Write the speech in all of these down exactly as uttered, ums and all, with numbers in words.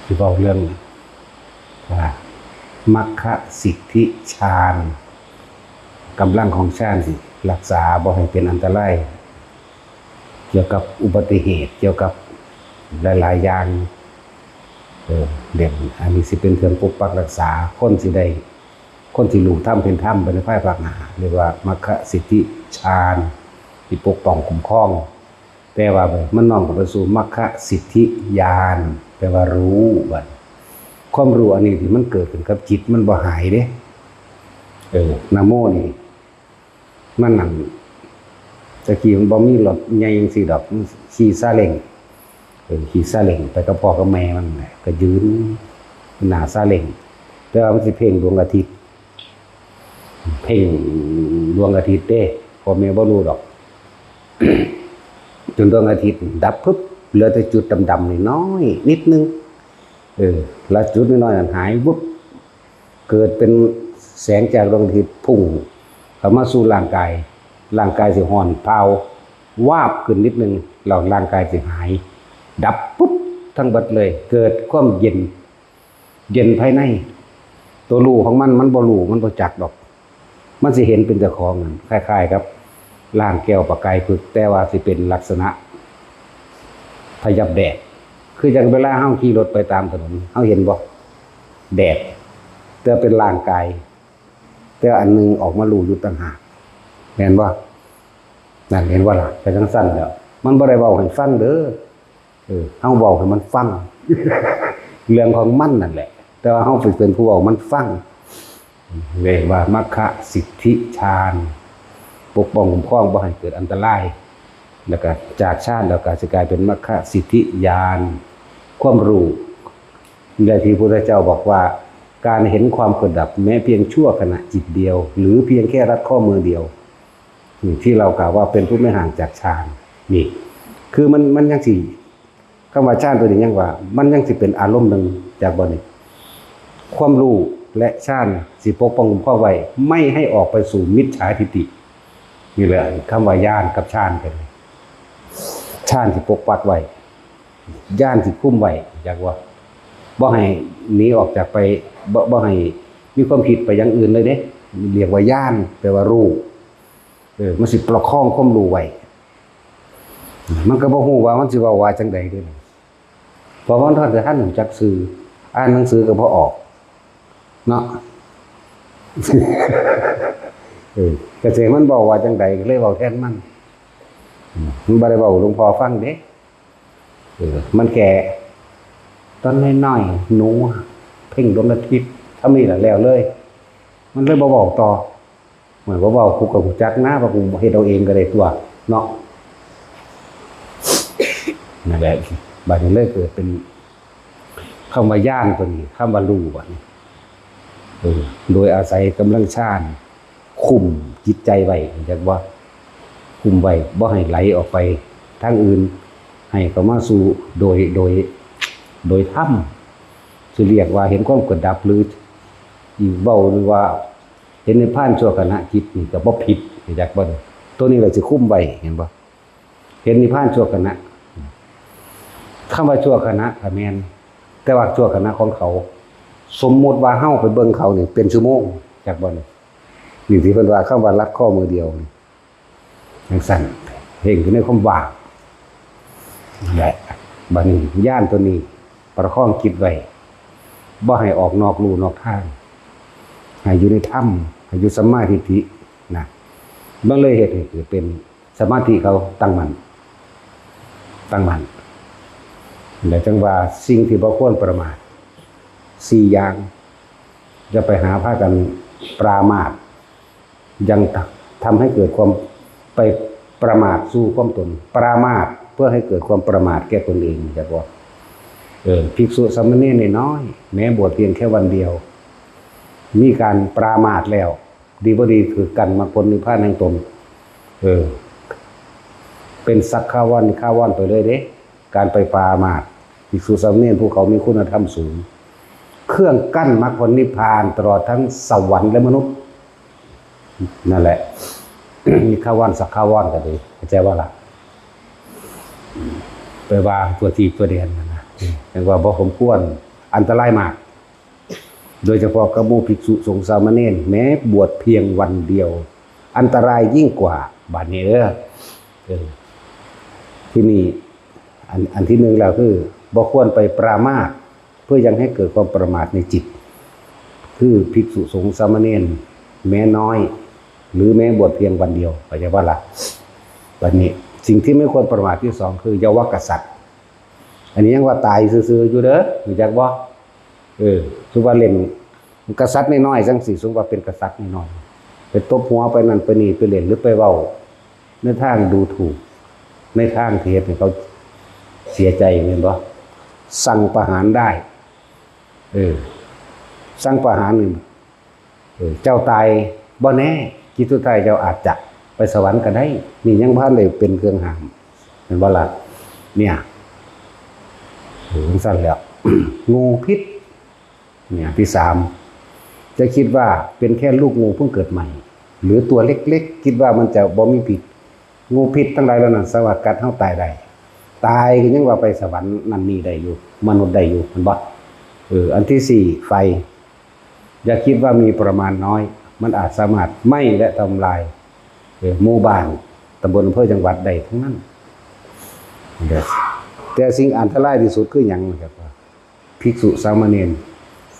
ที่เว้าเรื่อง อ่า มัคคสิทธิฌาน กำลังของฌานสิรักษาบ่ให้เป็นอันตราย เกี่ยวกับอุบัติเหตุ เกี่ยวกับหลายๆอย่าง เออ เรื่องอันนี้สิเป็นเครื่องปกปักรักษา คนสิได้ คนสิรู้ธรรมเป็นธรรมไปในภายภาคหน้า เรียกว่ามัคคสิทธิฌาน ที่ปกป้องคุ้มครอง แต่ว่ามันน้อมเข้าไปสู่มัคคสิทธิญาณ แปลว่ารู้บัด ความรู้อันนี้ที่มันเกิดขึ้นกับจิตมันบ่หายเด้ เออ นะโมนี่ มันนั่น ตะกี้มันบ่มีรถใหญ่จังซี่ดอก มันขี่ซาเล้ง เออ ขี่ซาเล้งไปกับพ่อกับแม่มันแหละ ก็ยืนหน้าซาเล้ง แต่ว่ามันสิเพ่งดวงอาทิตย์ เพ่งดวงอาทิตย์เด้ พ่อแม่บ่รู้ดอก จนดวงอาทิตย์ดับปึ๊บ เหลือแต่จุดดำๆน้อยๆนิดนึง เออ แล้วจุดน้อยๆนั้นหายวุบ เกิดเป็นแสงจากดวงอาทิตย์พุ่งเข้ามาสู่ร่างกาย ร่างกายสิฮ้อนเผาวาบขึ้นนิดนึง แล้วร่างกายสิหาย ดับปุ๊บ ทั้งเบิดเลย เกิดความเย็น เย็นภายใน ตัวรู้ของมัน มันบ่รู้ มันบ่จักดอก มันสิเห็นเป็นเจ้าของนั่น คล้ายๆกับล้างแก้วประกายผึก แต่ว่าสิเป็นลักษณะพยับแดด คือจั่งเวลาเฮาขี่รถไปตามถนน เฮาเห็นบ่ แดด แต่เป็นร่างกาย แต่อันหนึ่งออกมารู้อยู่ต่างหาก แม่นบ่ นั่น เห็นบ่ล่ะ เป็นจั่งซั้นแหล้ว มันบ่ได้เว้าให้ฟังเด้อ เออ เฮาเว้าให้มันฟัง เรื่องของมันนั่นแหละ แต่ว่าเฮาไปเป็นผู้เว้ามันฟัง เรียกว่ามัคคสิทธิฌาน ปกป้องคุ้มครองบ่ให้เกิดอันตราย แล้วก็จากฌานแล้วก็สิกลายเป็นมัคคสิทธิญาณ ความรู้ อย่างที่พระพุทธเจ้าบอกว่า การเห็นความเกิดดับแม้เพียงชั่วขณะจิตเดียว หรือเพียงแค่รัดข้อมือเดียว ที่เรากล่าวว่าเป็นผู้ไม่ห่างจากฌาน นี่ คือมัน มันยังสิ คำว่าฌานตัวนี้ยังว่า มันยังสิเป็นอารมณ์หนึ่ง จักบ่นี่ ความรู้และฌานสิปกป้องคุ้มครองไว้ ไม่ให้ออกไปสู่มิจฉาทิฏฐิ นี่แหละคำว่าญาณกับฌานกัน ฌานสิปกปักไว้ ญาณสิคุมไว้ จักว่า บ่ให้หนีออกจากไป บ่ บ่ให้มีความคิดไปอย่างอื่นเลยเด้ เรียกว่าญาณ แปลว่ารู้ เออ มันสิประคองความรู้ไว้ มันก็บ่ฮู้ว่ามันสิเว้าว่าจั่งใดเด้ เพราะมันทันได้ทันรู้จักชื่อ อ่านหนังสือก็บ่ออก เนาะ เออ ก็สิให้มันเว้าว่าจั่งใด ก็เลยเว้าแทนมัน อืม มันบ่ได้เว้าให้หลวงพ่อฟังเด้ เออ มันแค่ ตอนน้อยๆ หนู เพ่งดวงอาทิตย์ เท่านี้แหละแล้วเลย มันเลยบ่เว้าต่อ เหมือนว่าเว้า กูก็รู้จักนะ ว่ากูเฮ็ดเอาเองก็ได้ตัว เนาะ นั่นแหละ บัดนี้เลยเกิดเป็นคำว่าญาณตัวนี้ คำว่ารู้บัดนี้ เออ โดยอาศัยกำลังฌาน คุมจิตใจไว้ จักว่า คุมไว้ บ่ให้ไหลออกไปทางอื่น ให้เข้ามาสู่โดย โดย โดยธรรม สิเรียกว่าเห็นความเกิดดับ หรืออีกเว้าหรือว่าเห็นนิพพานชั่วขณะจิตนี่ก็บ่ผิด จักบ่ ตัวนี้แหละสิคุมไว้ เห็นบ่ เห็นนิพพานชั่วขณะ คำว่าชั่วขณะก็แม่น แต่ว่าชั่วขณะของเขา สมมุติว่าเฮาไปเบิ่งเขานี่เป็นชั่วโมง จักบ่ นี่ที่เพิ่นว่าคำว่ารัดข้อมือเดียวนี่ จั่งซั้น เพ่งอยู่ในความว่าง นั่นแหละ บัดนี้ญาณตัวนี้ประคองจิตไว้ บ่ให้ออกนอกลู่นอกทาง ให้อยู่ในธรรม ให้อยู่สัมมาทิฏฐินะ มันเลยเฮ็ดให้เกิดเป็นสมาธิเขาตั้งมั่น ตั้งมั่น แล้วจั่งว่าสิ่งที่บ่ควรประมาท สี่อย่าง อย่าไปหาพากันปรามาส ยังทำให้เกิดความไปประมาทสู่ความตน ปรามาสเพื่อให้เกิดความประมาทแก่ตนเอง จักว่า เออ ภิกษุสามเณรน้อยๆ แม้บวชเพียงแค่วันเดียว มีการปรามาสแล้ว ดีบ่ดีถือกั้นมรรคผลนิพพานแห่งตน เออ เป็นสักขาวานิคาวานไปเลยเด้ การไปปรามาสภิกษุสามเณรผู้เขามีคุณธรรมสูง เครื่องกั้นมรรคผลนิพพานตลอดทั้งสวรรค์และมนุษย์ นั่นแหละ นิคาวานสักขาวานก็ดี เข้าใจว่าล่ะ ไปว่าตัวทีตัวแดนนั่นนะ เรียกว่าบ่สมควร อันตรายมาก โดยเฉพาะกับหมู่ภิกษุสงฆ์สามเณร แม้บวชเพียงวันเดียว อันตรายยิ่งกว่า บาดนี้เด้อ เออ ที่นี่ อัน อันที่หนึ่งแล้วคือ บ่ควรไปปรามาส เพื่อยังให้เกิดความประมาทในจิต คือภิกษุสงฆ์สามเณร แม้น้อย หรือแม้บวชเพียงวันเดียว เข้าใจบ่ล่ะ บัดนี้ สิ่งที่ไม่ควรประมาทที่สองคือ เยาวกษัตริย์ อันนี้ยังว่าตายซื่อๆอยู่เด้อ รู้จักบ่ เออ สมมุติว่าเล่นกษัตริย์น้อยๆจั่งซี้ สมมุติว่าเป็นกษัตริย์น้อยๆ ไปตบหัวไปนั่นไปนี่ไปเล่นหรือไปเว้าในทางดูถูก ในทางที่เฮ็ดให้เขาเสียใจ แม่นบ่ สั่งประหารได้ เออ สั่งประหารนี่ เออ เจ้าตายบ่แน่ จิตสุดท้ายเจ้าอาจจะไปสวรรค์ก็ได้ นี่ยังบ่ทันได้เป็นเครื่องห้าม แม่นบ่ล่ะ เนี่ย เออ จั่งซั้นแหล้ว งูพิษ เนี่ย ที่สาม จะคิดว่าเป็นแค่ลูกงูเพิ่งเกิดใหม่ หรือตัวเล็กๆ คิดว่ามันจะบ่มีพิษ งูพิษทั้งหลายเหล่านั้นสามารถกัดเฮาตายได้ ตายก็ยังว่าไปสวรรค์นั่นนี่ได้อยู่ มนุษย์ได้อยู่ แม่นบ่ เออ อันที่สี่ ไฟ อย่าคิดว่ามีประมาณน้อย มันอาจสามารถไหม้และทำลาย เออ หมู่บ้าน ตำบล อำเภอ จังหวัดได้ทั้งนั้น แต่สิ่งอันตรายที่สุดคือหยังนะครับ ภิกษุสามเณร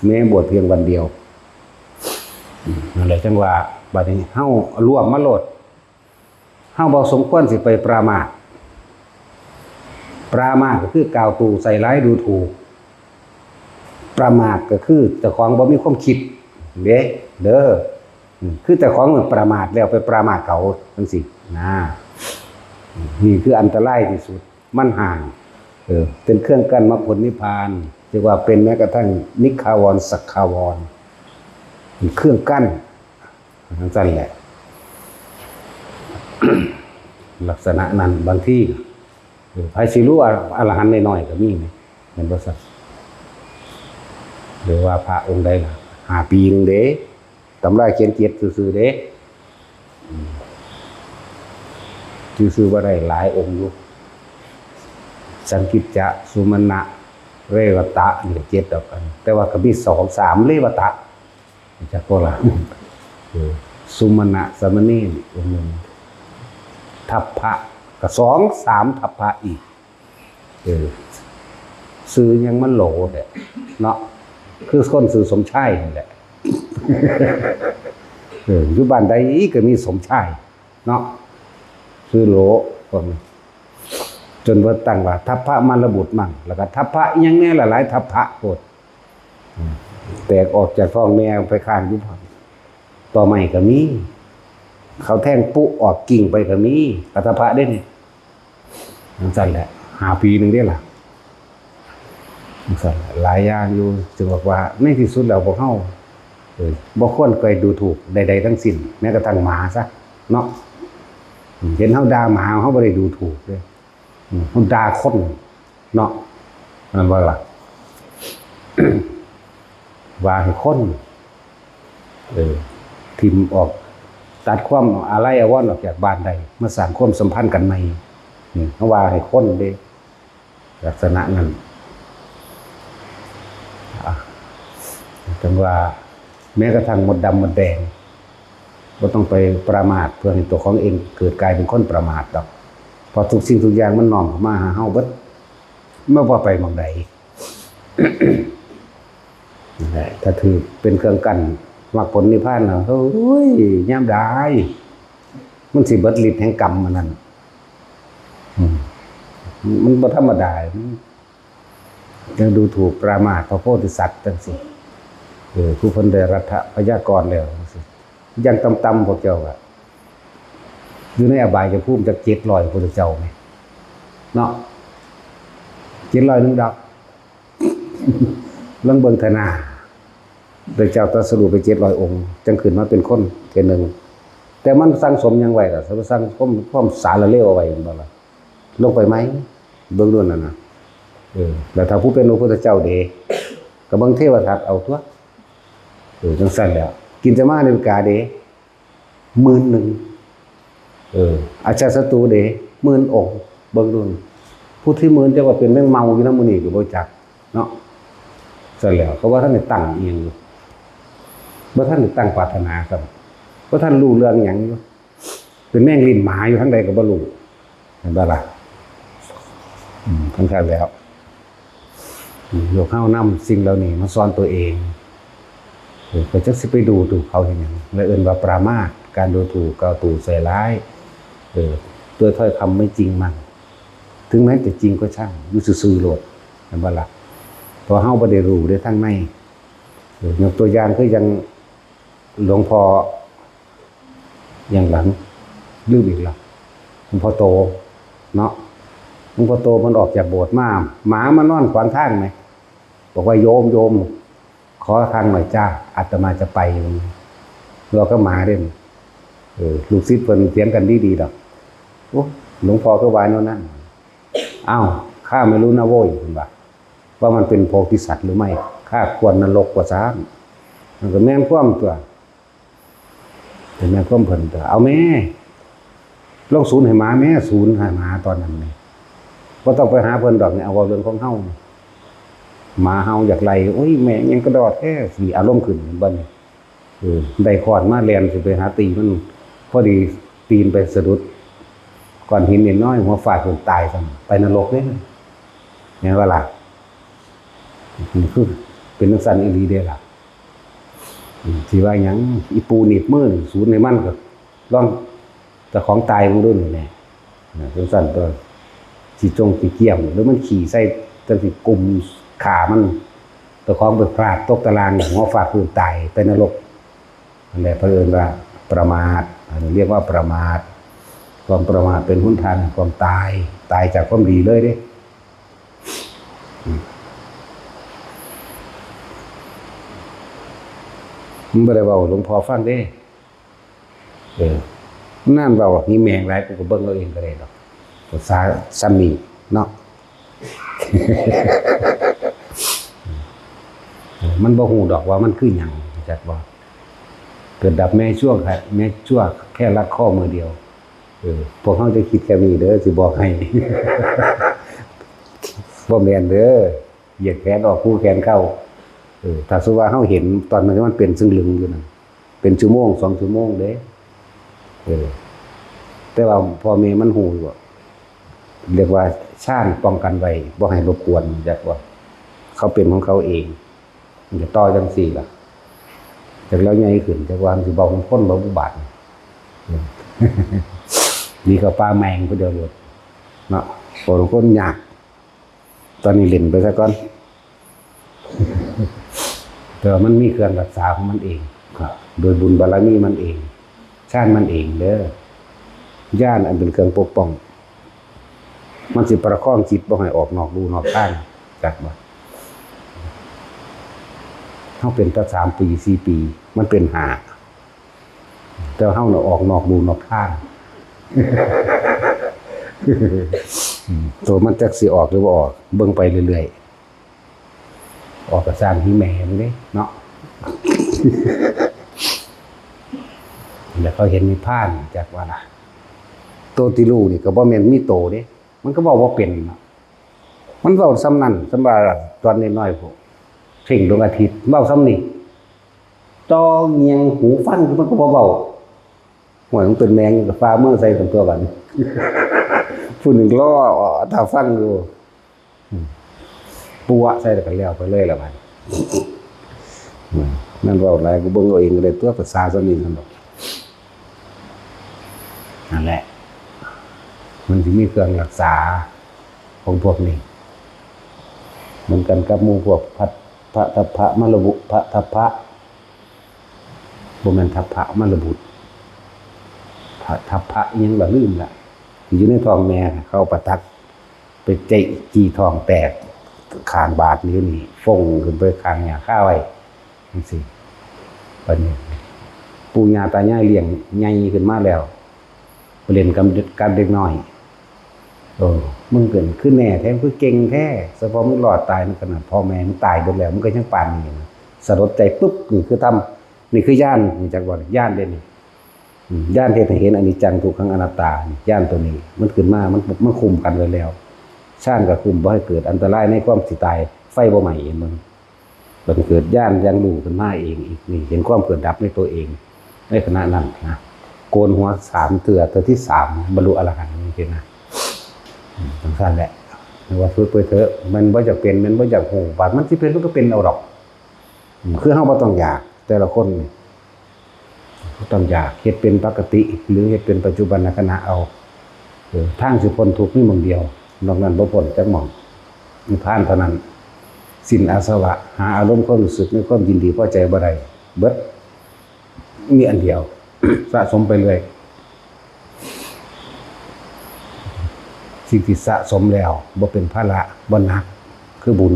แม้บวชเพียงวันเดียว อืม นั่นแหละจั่งว่า บัดนี้เฮาร่วมมาโลด เฮาบ่สมควรสิไปประมาท ประมาทก็คือกล่าวตู่ใส่ร้ายดูถูก ประมาทก็คือเจ้าของบ่มีความคิดเด้ เด้อ อืม คือเจ้าของมันประมาทแล้วไปประมาทเขาจั่งซี้นะ อืม นี่คืออันตรายที่สุด มันห่าง เออ เป็นเครื่องกั้นมรรคผลนิพพาน เรียกว่าเป็นแม้กระทั่งนิคาวรณ์ สัคคาวรณ์ เป็นเครื่องกั้น จั่งซั้นแหละ ลักษณะนั้นบางที เออ ไผสิรู้อรหันต์น้อยๆก็มีนี่ แม่นบ่ซั่น หรือว่าพระองค์ใดล่ะ ห้าปีหนึ่งเด้ ตำราเขียนเจ็ดซื่อๆเด้ อืม ชื่อๆบ่ได้หลายองค์อยู่ สังกิจจะ สุมณะ เรวตะ นี่ก็เจ็ดดอกอัน แต่ว่าก็มีสองสาม เรวตะ จักบ่ล่ะ เออ สุมณะสามเณรองค์หนึ่ง ทัพพะ ก็สองสาม ทัพพะอีก เออ ชื่อหยังมันโหลแท้เนาะ คือคนชื่อสมชายนี่แหละ เออ อยู่บ้านใดก็มีสมชายเนาะ ชื่อโหลพวกนี้ จนเพิ่นตั้งว่าทัพพะมารบุตรมั่ง แล้วก็ทัพพะอีหยังแน่หลายๆทัพพะโพด อืม แตกออกจากท้องแม่ไปค้างอยู่ตอไม้ก็มี เขาแทงปุ๊ออกกิ่งไปก็มี ก็ทัพพะเด้นี่ จั่งซั้นแหละ ห้าปีหนึ่งเด้ล่ะ จั่งซั้นแหละ หลายอย่างอยู่ จึงบอกว่าในที่สุดแล้วพวกเฮา เออ บ่ควรไปดูถูกใดๆทั้งสิ้น แม้กระทั่งหมาซะ เนาะ อืม เห็นเฮาด่าหมา เฮาบ่ได้ดูถูกเด้ อืม เฮาด่าคน เนาะ แม่นบ่ล่ะ ว่าให้คน เออ ถิ่มออก ตัดความอาลัยอาวรณ์ออกจากบ้านได้ มาสร้างความสัมพันธ์กันใหม่ นี่ เฮาว่าให้คนเด้ ลักษณะนั้น อ่ะ จั่งว่า แม้กระทั่งมดดำมดแดง บ่ต้องไปประมาทเพื่อให้ตัวของเองเกิดกลายเป็นคนประมาทดอก เพราะทุกสิ่งทุกอย่างมันน้อมเข้ามาหาเฮาเบิด มันบ่ไปหม่องใด นั่นแหละ ถ้าถือเป็นเครื่องกั้นมรรคผลนิพพานแล้ว โอ้ย ยามใด มันสิเบิดฤทธิ์แห่งกรรมอันนั้น อืม มันบ่ธรรมดา มันยังดูถูกประมาทพระโพธิสัตว์จั่งซี้ เออ ผู้เพิ่นได้รัตถพยากรแล้วจั่งซี้ อย่างต่ำๆพวกเจ้าอะ อยู่ในอบายภูมิจักเจ็ดร้อยพุทธเจ้าแหม เนาะ เจ็ดร้อยหนึ่งดอก ลองเบิ่งเถาะนา พระเจ้าตรัสรู้ไปเจ็ดร้อยองค์ จั่งขึ้นมาเป็นคนเทื่อหนึ่ง แต่มันสั่งสมหยังไว้ล่ะ สั่งสมความสารเลวเอาไว้แม่นบ่ล่ะ ลงไปใหม่ เบิ่งดูนั่นน่ะ เออ แล้วถ้าผู้เป็นพระพุทธเจ้าเด้ ก็เบิ่งเทวทัตเอาตั๊ว เออ จั่งซั้นแหล้ว กินจมานิกาเด้ หมื่นหนึ่ง เออ อาชาติศัตรูเด้ หมื่นองค์ เบิ่งดู ผู้ที่หมื่นจักว่าเป็นแมงเม่าอยู่นำมื้อนี้ก็บ่จักเนาะ แต่แล้วเขาว่าท่านได้ตั้งเอียงอยู่ว่าท่านได้ตั้งปรารถนาครับว่าท่านรู้เรื่องหยังอยู่เป็นแม่งลิ้นหมาอยู่ทั้งใดก็บ่รู้เห็นบ่ล่ะอืมทั้งคันแล้วอืมยกเฮานำสิ่งเหล่านี้มาสอนตัวเองเออก็จักสิไปดูถูกเขาเห็นหยังและเอิ้นว่าประมาทการดูถูกกล่าวตู่ใส่ร้ายเออด้วยถ้อยคำไม่จริงมันถึงแม้จะจริงก็ช่างอยู่ซื่อๆโลดเห็นบ่ล่ะเพราะเฮาบ่ได้รู้ได้ทั้งใน ยกตัวอย่างคือยังหลวงพ่ออย่างหลังลืมอีกละหลวงพ่อโตเนาะหลวงพ่อโตมันออกจากโบสถ์มาหมามานอนขวางทางไหมบอกว่าโยมโยมขอทางหน่อยจ้าอาตมาจะไปเราก็หมาเด่นเออลูกศิษย์เพิ่นเถียงกันดีๆดอกโอ้หลวงพ่อก็วายโน่นนั่นอ้าวข้าไม่รู้นะโว้ยเพิ่นว่าว่ามันเป็นโพธิสัตว์หรือไม่ข้าควรนรกกว่าซ้ำมันก็แม่นความตัว เป็นแม่ความเพิ่นตัวเอาแม่ลงศูนย์ให้หมาแม่ศูนย์ให้หมาตอนนั้นนี่บ่ต้องไปหาเพิ่นดอกนี่เอาเว้าเรื่องของเฮาหมาเฮาอยากไล่โอ้ยแม่ยังกระดอดแท้สิอารมณ์ขึ้นเห็นบ่นี่เออได้ค้อนมาแล่นสิไปหาตีมันพอดีตีนไปสะดุดก้อนหินนิดน้อยหัวฟาดจนตายซ้ำไปนรกเด้แม่นบ่ล่ะนี่คือเป็นจังซั่นอีหลีเด้ล่ะ สิว่าหยังอีปูหนีบมือนี่ศูนย์ให้มันก็ลองเจ้าของตายมึงดูนี่แหละนะจังซั่นตัวสิจงสิเกี่ยมหรือมันขี่ใส่จังสิกุมขามันเจ้าของไปพลาดตกตารางหัวฟาดพื้นตายไปนรกนั่นแหละเพิ่นเอิ้นว่าประมาทอันนี้เรียกว่าประมาทความประมาทเป็นหนทางแห่งความตายตายจากความดีเลยเด้ มันบ่ได้เว้าหลวงพ่อฟังเด้ เออนั่นเว้านี่แม่งหลายกูก็เบิ่งเอาเองก็ได้ดอกภาษาซ้ำนี่เนาะ เออมันบ่ฮู้ดอกว่ามันคือหยังจักบ่เกิดดับแม่ชั่วแค่แม่ชั่วแค่รัดข้อมือเดียว เออพวกเฮาจะคิดแค่นี้เด้อสิบอกให้ บ่แม่นเด้อเหยียดแขนออกคู่แขนเข้า เออถ้าสมมุติว่าเฮาเห็นตอนนั้นมันเป็นซึ่งลึงอยู่นั่นเป็นชั่วโมงสองชั่วโมงเด้เออแต่ว่าพ่อแม่มันฮู้อยู่อะเรียกว่าชานป้องกันไว้บ่ให้รบกวนจักว่าเขาเป็นของเขาเองมันจะต่อจังซี่ล่ะจักแล้วใหญ่ขึ้นจักว่ามันสิเบาของคนบ่อุบัติ หนีเข้าป่าแมงผู้เดียวโลดเนาะโอ้คนยากตอนนี้เล่นไปซะก่อนแต่ว่ามันมีเครื่องรักษาของมันเองครับโดยบุญบารมีมันเองชาติมันเองเด้อญาณอันเป็นเครื่องปกป้องมันสิประคองจิตบ่ให้ออกนอกลู่นอกทางจักบ่เฮาเป็นตั้งสามปีสี่ปีมันเป็นห้า แต่เฮาน่ะออกนอกลู่นอกทางตัวมันจักสิออกหรือบ่ออกเบิ่งไปเรื่อยๆออกกะสร้างที่แม่มันเด้เนาะแล้วเขาเห็นนิพพานจักว่าล่ะโตติลูนี่ก็บ่แม่นมีโตเด้มันก็เว้าบ่เป็นเนาะมันเว้าส่ำนั้นส่ำว่าตอนน้อยๆพวกเพ่งดวงอาทิตย์เว้าส่ำนี้ จ่อเงียงหูฟังมันก็บ่เว้าห่วยมันเป็นแมงกับฟ้าเมืองใส่กันตัวกันผู้หนึ่งล่อถ้าฟังอยู่ปัวใส่แล้วก็แล้วไปเลยละบัดนั่นเว้าหลายกูเบิ่งเอาเองเลยตัวภาษาสนิทกันดอกนั่นแหละมันจะมีเครื่องรักษาของพวกนี้เหมือนกันกับหมู่พวกพัทพระทัพพระมรบุพระทัพพระ บ่แม่นทัพพระมรบุตรพระทัพพระอิหยังละลืมละอยู่ในท้องแม่เขาประทักไปเจาะจี้ท้องแตกข้างบาดนิ้วนี่ฟงขึ้นไปข้างหญ้าคาไว้จังซี่บัดนี้ปู่ย่าตายายเลี้ยงใหญ่ขึ้นมาแล้วไปเล่นกับกับเด็กน้อย เออมึงเกิดขึ้นแน่แท้มึงคือเก่งแท้สะพอมึงรอดตายมันขนาดพ่อแม่มึงตายหมดแล้วมึงก็ยังปานนี้นะสลดใจปุ๊บนี่คือธรรมนี่คือญาณนี่จักว่าญาณเด่นญาณเห็นเห็นอนิจจังทุกขังอนัตตาญาณตัวนี้มันขึ้นมามันมันคุมกันไว้แล้วชาติก็คุมบ่ให้เกิดอันตรายในความสิตายไฟบ่ไหม้เห็นมึง บังเกิดญาณอย่างรู้ขึ้นมาเองอีกนี่ เห็นความเกิดดับในตัวเอง ในขณะนั้นนะ โกนหัวสามเทื่อ เทื่อที่สามบรรลุอรหันต์นี่สินะ อืม จั่งซั้นแหละ เรียกว่าฝึกไปเถอะ มันบ่อยากเป็น มันบ่อยากรู้ บาดมันสิเป็น มันก็เป็นเอาดอก อืม คือเฮาบ่ต้องอยาก แต่ละคนนี่ บ่ต้องอยาก เฮ็ดเป็นปกติ หรือเฮ็ดเป็นปัจจุบันขณะเอา เออ ทางสิพ้นทุกข์มีหม่องเดียว นอกนั้นบ่พ้นจักหม่อง นิพพานเท่านั้น สิ้นอาสวะ หาอารมณ์ความรู้สึกในความยินดีพอใจบ่ได้ เบิด มีอันเดียว สะสมไปเรื่อย สิ่งที่สะสมแล้วบ่เป็นภาระ บ่หนัก คือบุญ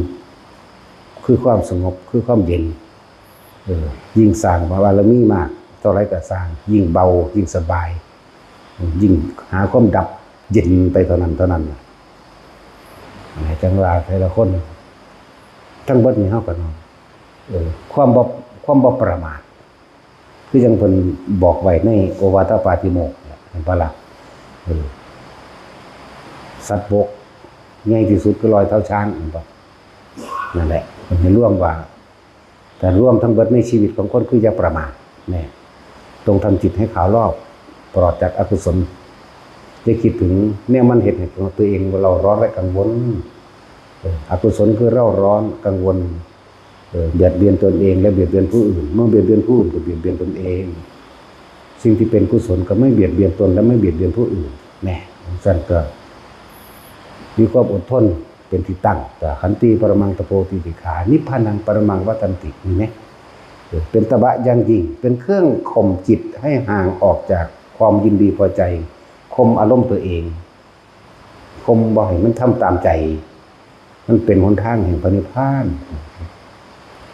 คือความสงบ คือความเย็น เออ ยิ่งสร้างบารมีมากเท่าไรก็สร้าง ยิ่งเบา ยิ่งสบาย ยิ่งหาความดับเย็นไปเท่านั้นเท่านั้นน่ะ จั่งว่าแต่ละคน ทั้งเบิดนี่เฮาก็เนาะ เออ ความบ่ ความบ่ประมาท คือจั่งเพิ่นบอกไว้ในโอวาทปาติโมกข์เนี่ย เห็นบ่ล่ะ เออ สัตว์บกใหญ่ที่สุดคือรอยเท้าช้าง เห็นบ่ นั่นแหละ เพิ่นให้รวมว่า แต่รวมทั้งเบิดในชีวิตของคนคืออย่าประมาท แน่ ต้องทำจิตให้ขาวรอบ ปลอดจากอกุศล อย่าคิดถึงแนวมันเฮ็ดให้ตัวเองเร่าร้อนและกังวล เออ อกุศลคือเร่าร้อน กังวล เออ เบียดเบียนตนเองและเบียดเบียนผู้อื่น เมื่อเบียดเบียนผู้อื่นก็เบียดเบียนตนเอง สิ่งที่เป็นกุศลก็ไม่เบียดเบียนตนและไม่เบียดเบียนผู้อื่น แน่ จั่งซั้นก็มีความอดทนเป็นที่ตั้ง แต่ขันติปรมังตะโพติติขา นิพพานังปรมังวัฏฏันติ นี่แน่ เออ เป็นตบะอย่างยิ่ง เป็นเครื่องข่มจิตให้ห่างออกจากความยินดีพอใจ ข่มอารมณ์ตัวเอง ข่มบ่ให้มันทำตามใจ มันเป็นหนทางแห่งพระนิพพาน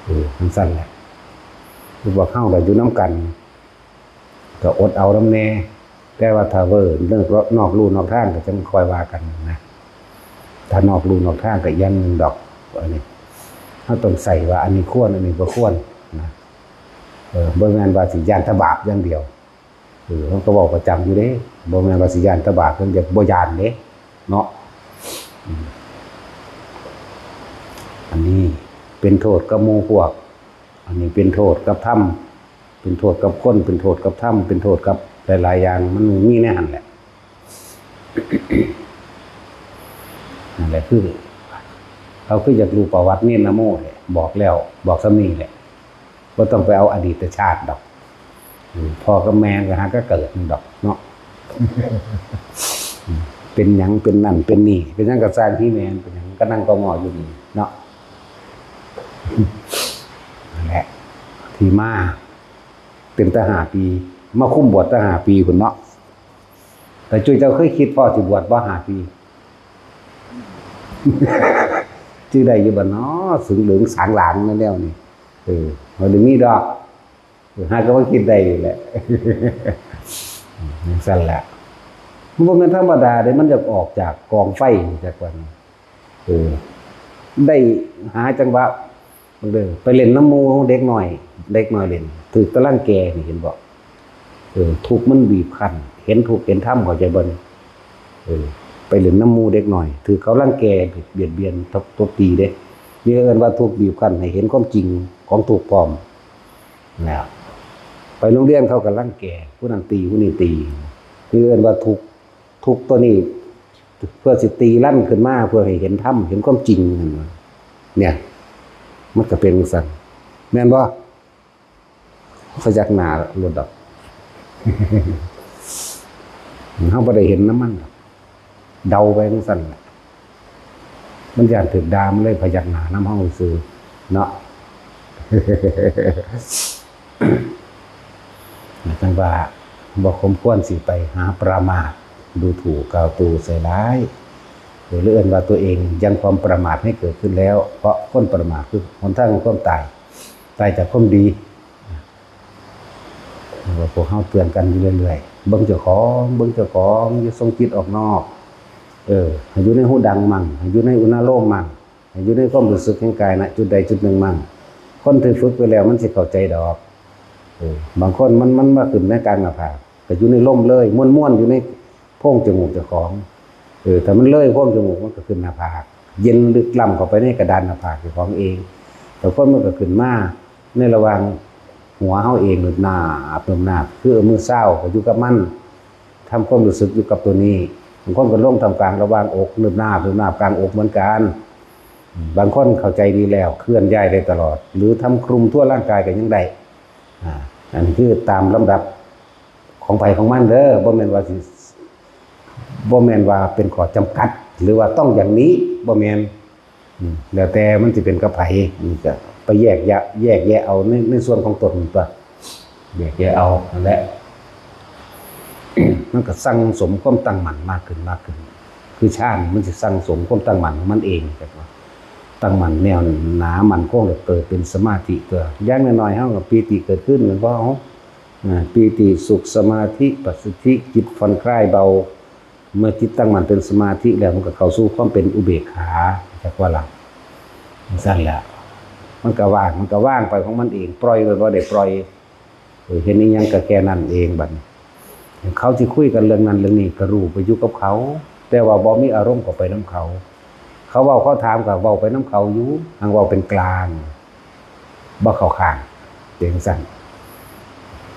เออ จั่งซั้นแหละ คือพวกเฮาก็อยู่นำกัน ก็อดเอานำแน่ แต่ว่าถ้าเว้านอกลู่นอกทางก็จั่งค่อยว่ากันนะ ถ้านอกลู่นอกทางก็อย่างหนึ่งดอก อันนี้ เฮาต้องใส่ว่าอันนี้ควร อันนี้บ่ควรนะ เออ บ่แม่นว่าสิย้านแต่บาปอย่างเดียว เออ เฮาก็เว้าประจำอยู่เด้ บ่แม่นว่าสิย้านแต่บาปอย่างเดียว บ่ย้านเด้ เนาะ อืม อันนี้เป็นโทษกับหมู่พวก อันนี้เป็นโทษกับธรรม เป็นโทษกับคน เป็นโทษกับธรรม เป็นโทษกับหลายๆ อย่าง มันมีในหั่นแหละ นั่นแหละคือ เขาคืออยากรู้ประวัติเณรนโมเนี่ย บอกแล้ว บอกส่ำนี้แหละ บ่ต้องไปเอาอดีตชาติดอก อืม พ่อกับแม่ก็หาก็เกิดนั่นดอกเนาะ เป็นหยังเป็นนั่นเป็นนี่ เป็นหยังก็สร้างที่แม่น เป็นหยังก็นั่งก็งออยู่นี่เนาะ นั่นแหละ ที่มา เป็นตั้งห้าปี มาคุมบวชตั้งห้าปีพุ้นเนาะ แต่จุ้ยเจ้าเคยคิดพ่อสิบวชบ่ห้าปี จื่อได้อยู่บ่น้อ สูงเหลืองสางหลางนั่นแล้วนี่ เออ บ่ได้มีดอก เออ หาก็ว่าคิดได้อยู่แหละ จั่งซั้นแหละ มันบ่แม่นธรรมดาเด้ มันอยากออกจากกองไฟจักวัน เออ ได้หาจังหวะ เด้อ ไปเล่นนำหมู่เด็กน้อย เด็กน้อยเล่น ถืกตะรังแกนี่ เห็นบ่ เออ ทุกข์มันบีบคั้น เห็นทุกข์เห็นธรรม เข้าใจบ่นี่ เออ ไปเล่นนำหมู่เด็กน้อย ถืกเขารังแก เบียดเบียน ตบ ตบตีเด้ นี่เอิ้นว่าทุกข์บีบคั้น ให้เห็นความจริงของทุกข์พร้อม นะ ไปโรงเรียนเขาก็รังแก ผู้นั้นตี ผู้นี้ตี นี่เอิ้นว่าทุกข์ ทุกข์ตัวนี้ เพื่อสิตีรั้นขึ้นมา เพื่อให้เห็นธรรม เห็นความจริงนั่นน่ะ เนี่ย มันก็เป็นจั่งซั้น แม่นบ่ พยักหน้าโลดดอก เฮาบ่ได้เห็นนำมันดอก เดาไปจั่งซั้นแหละ มันย้านถืกด่า มันเลยพยักหน้านำเฮาซื่อเนาะ จั่งว่าบ่สมควรสิไปหาประมาท ดูถูกกล่าวตู่ใส่ร้าย หรือเอิ้นว่าตัวเองยังความประมาทให้เกิดขึ้นแล้ว เพราะคนประมาทคือหนทางของความตาย ตายจากความดี ว่าพวกเฮาเตือนกันอยู่เรื่อยๆ เบิ่งเจ้าของ เบิ่งเจ้าของ อย่าส่งจิตออกนอก เออ ให้อยู่ในฮูดังมั่ง ให้อยู่ในอุณาโลมมั่ง ให้อยู่ในความรู้สึกแห่งกาย ณ จุดใดจุดหนึ่งมั่ง คนที่ฝึกไปแล้วมันสิเข้าใจดอก เออ บางคนมัน มันมาขึ้นในกลางหน้าผาก ก็อยู่ในลมเลย ม่วนๆ อยู่ในโพรงจมูกเจ้าของ เออ ถ้ามันเลยโพรงจมูกมันก็ขึ้นหน้าผาก เย็นลึกล้ำเข้าไปในกระดานหน้าผากเจ้าของเอง แต่คนมันก็ขึ้นมาในระหว่างหัวเฮาเอง หนึบหนาบหนึบหนาบ คือเอามือซาวก็อยู่กับมัน ทำความรู้สึกอยู่กับตัวนี้ บางคนก็ลงท่ามกลางระหว่างอก หนึบหนาบหนึบหนาบกลางอกเหมือนกัน บางคนเข้าใจดีแล้วเคลื่อนย้ายได้ตลอด หรือทำคลุมทั่วร่างกายก็ยังได้ อ่า อันนี้คือตามลำดับของไผของมันเด้อ บ่แม่นว่าสิ บ่แม่นว่าเป็นข้อจำกัด หรือว่าต้องอย่างนี้ บ่แม่น อืม แล้วแต่มันสิเป็นกับไผ นี่ก็ไปแยกแยะ แยกแยะเอาใน ในส่วนของตนตัว แยกแยะเอานั่นแหละ มันก็สั่งสมความตั้งมั่นมากขึ้น มากขึ้น คือฌานมันสิสั่งสมความตั้งมั่นของมันเอง จักว่าตั้งมั่นแน่วหนามั่นคง แล้วเกิดเป็นสมาธิตัว อย่างน้อยๆ เฮาก็ปีติเกิดขึ้น แม่นบ่ เฮา อ่า ปีติสุข สมาธิ ปัสสัทธิ จิตผ่อนคลายเบา เมื่อจิตตั้งมั่นเป็นสมาธิแล้ว มันก็เข้าสู่ความเป็นอุเบกขา จักว่าล่ะ จั่งซั่นแหละ มันก็ว่าง มันก็ว่างไปของมันเอง ปล่อยโดยบ่ได้ปล่อย เออ เห็นอิหยังก็แค่นั้นเองบัดนี้ เขาสิคุยกันเรื่องนั้นเรื่องนี้ก็รู้ไปอยู่กับเขา แต่ว่าบ่มีอารมณ์เข้าไปนำเขา เขาเว้าเขาถามก็เว้าไปนำเขาอยู่ หั้นเว้าเป็นกลาง บ่เข้าข้าง เป็นจั่งซั่น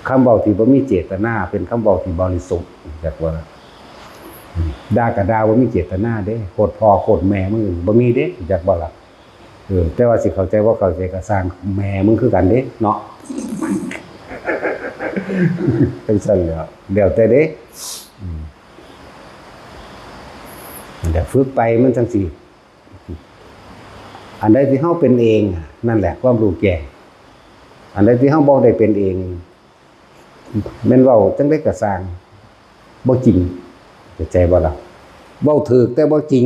คำเว้าที่บ่มีเจตนาเป็นคำเว้าที่บริสุทธิ์ จักว่า ด่าก็ด่าบ่มีเจตนาเด้ โคตรพ่อโคตรแม่มึง บ่มีเด้ จักบ่ล่ะ เออ แต่ว่าสิเข้าใจบ่เข้าใจก็ซ่างแม่มึงคือกันเด้เนาะ จั่งซั่นแหล้ว แล้วแต่เด้ อืม นั่นแหละ ฝึกไปมันจั่งซี้ อันใดที่เฮาเป็นเอง นั่นแหละความรู้แจ้ง อันใดที่เฮาบ่ได้เป็นเอง แม่นเว้าจั่งใดก็ซ่าง บ่จริง เข้าใจบ่ล่ะ เว้าถูกแต่บ่จริง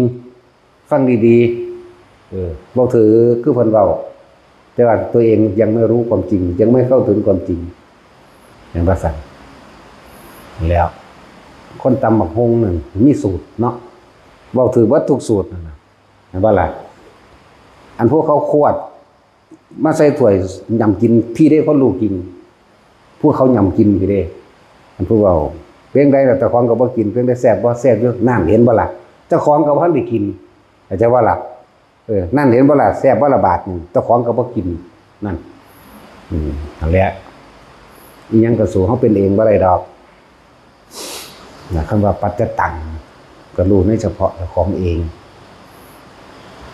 ฟังดีๆ เออ เว้าถูกคือเพิ่นเว้า แต่ว่าตัวเองยังไม่รู้ความจริง ยังไม่เข้าถึงความจริง แม่นบ่ซั่น แล้ว คนตำบักหุ่งนั่นมีสูตรเนาะ เว้าถูกเบิดทุกสูตรนั่นน่ะ แม่นบ่ล่ะ อันพวกเขาขวดมาใส่ถ้วยหย่ำกิน พี้เด้คนรู้จริง พวกเขาหย่ำกินพี้เด้ อันผู้เว้า เพียงใดล่ะ เจ้าของก็บ่กิน เพียงใดแซ่บบ่ แซ่บอยู่ นั่น เห็นบ่ล่ะ เจ้าของก็บ่ทันได้กิน เข้าใจบ่ล่ะ เออ นั่น เห็นบ่ล่ะ แซ่บบ่ล่ะบาดนี่ เจ้าของก็บ่กิน นั่น อืม นั่นแหละ อิหยังก็สู้เฮาเป็นเองบ่ได้ดอก นะ คำว่าปัจจตัง ก็รู้ในเฉพาะเจ้าของเอง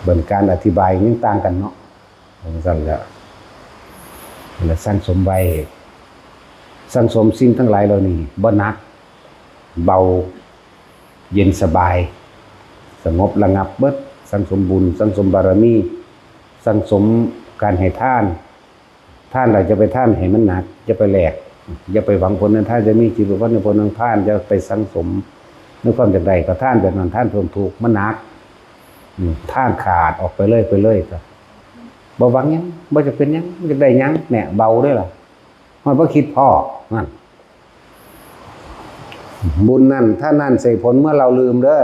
เบิ่งการอธิบายยังต่างกันเนาะ จั่งซั่นแหละ และสั่งสมไว้ สั่งสมสิ่งทั้งหลายเหล่านี้ บ่หนัก เบา เย็นสบาย สงบระงับเบิด สั่งสมบุญ สั่งสมบารมี สั่งสมการให้ทาน ทานแล้วอย่าไปทานให้มันหนัก อย่าไปแลก อย่าไปหวังผลในทาน อย่ามีจิตผูกพันในผลของทาน อย่าไปสั่งสมในความอยากได้ ก็ทานแบบนั้น ทานเพิ่มทุกข์ มันหนัก อืม ทานขาดออกไปเลย ไปเลย ก็บ่หวังหยัง บ่อยากเป็นหยัง บ่อยากได้หยัง เนี่ย เบาเด้อล่ะ มันบ่คิดพ้อ นั่น บุญนั่น ทานนั่น ใส่ผลเมื่อเราลืมเด้อ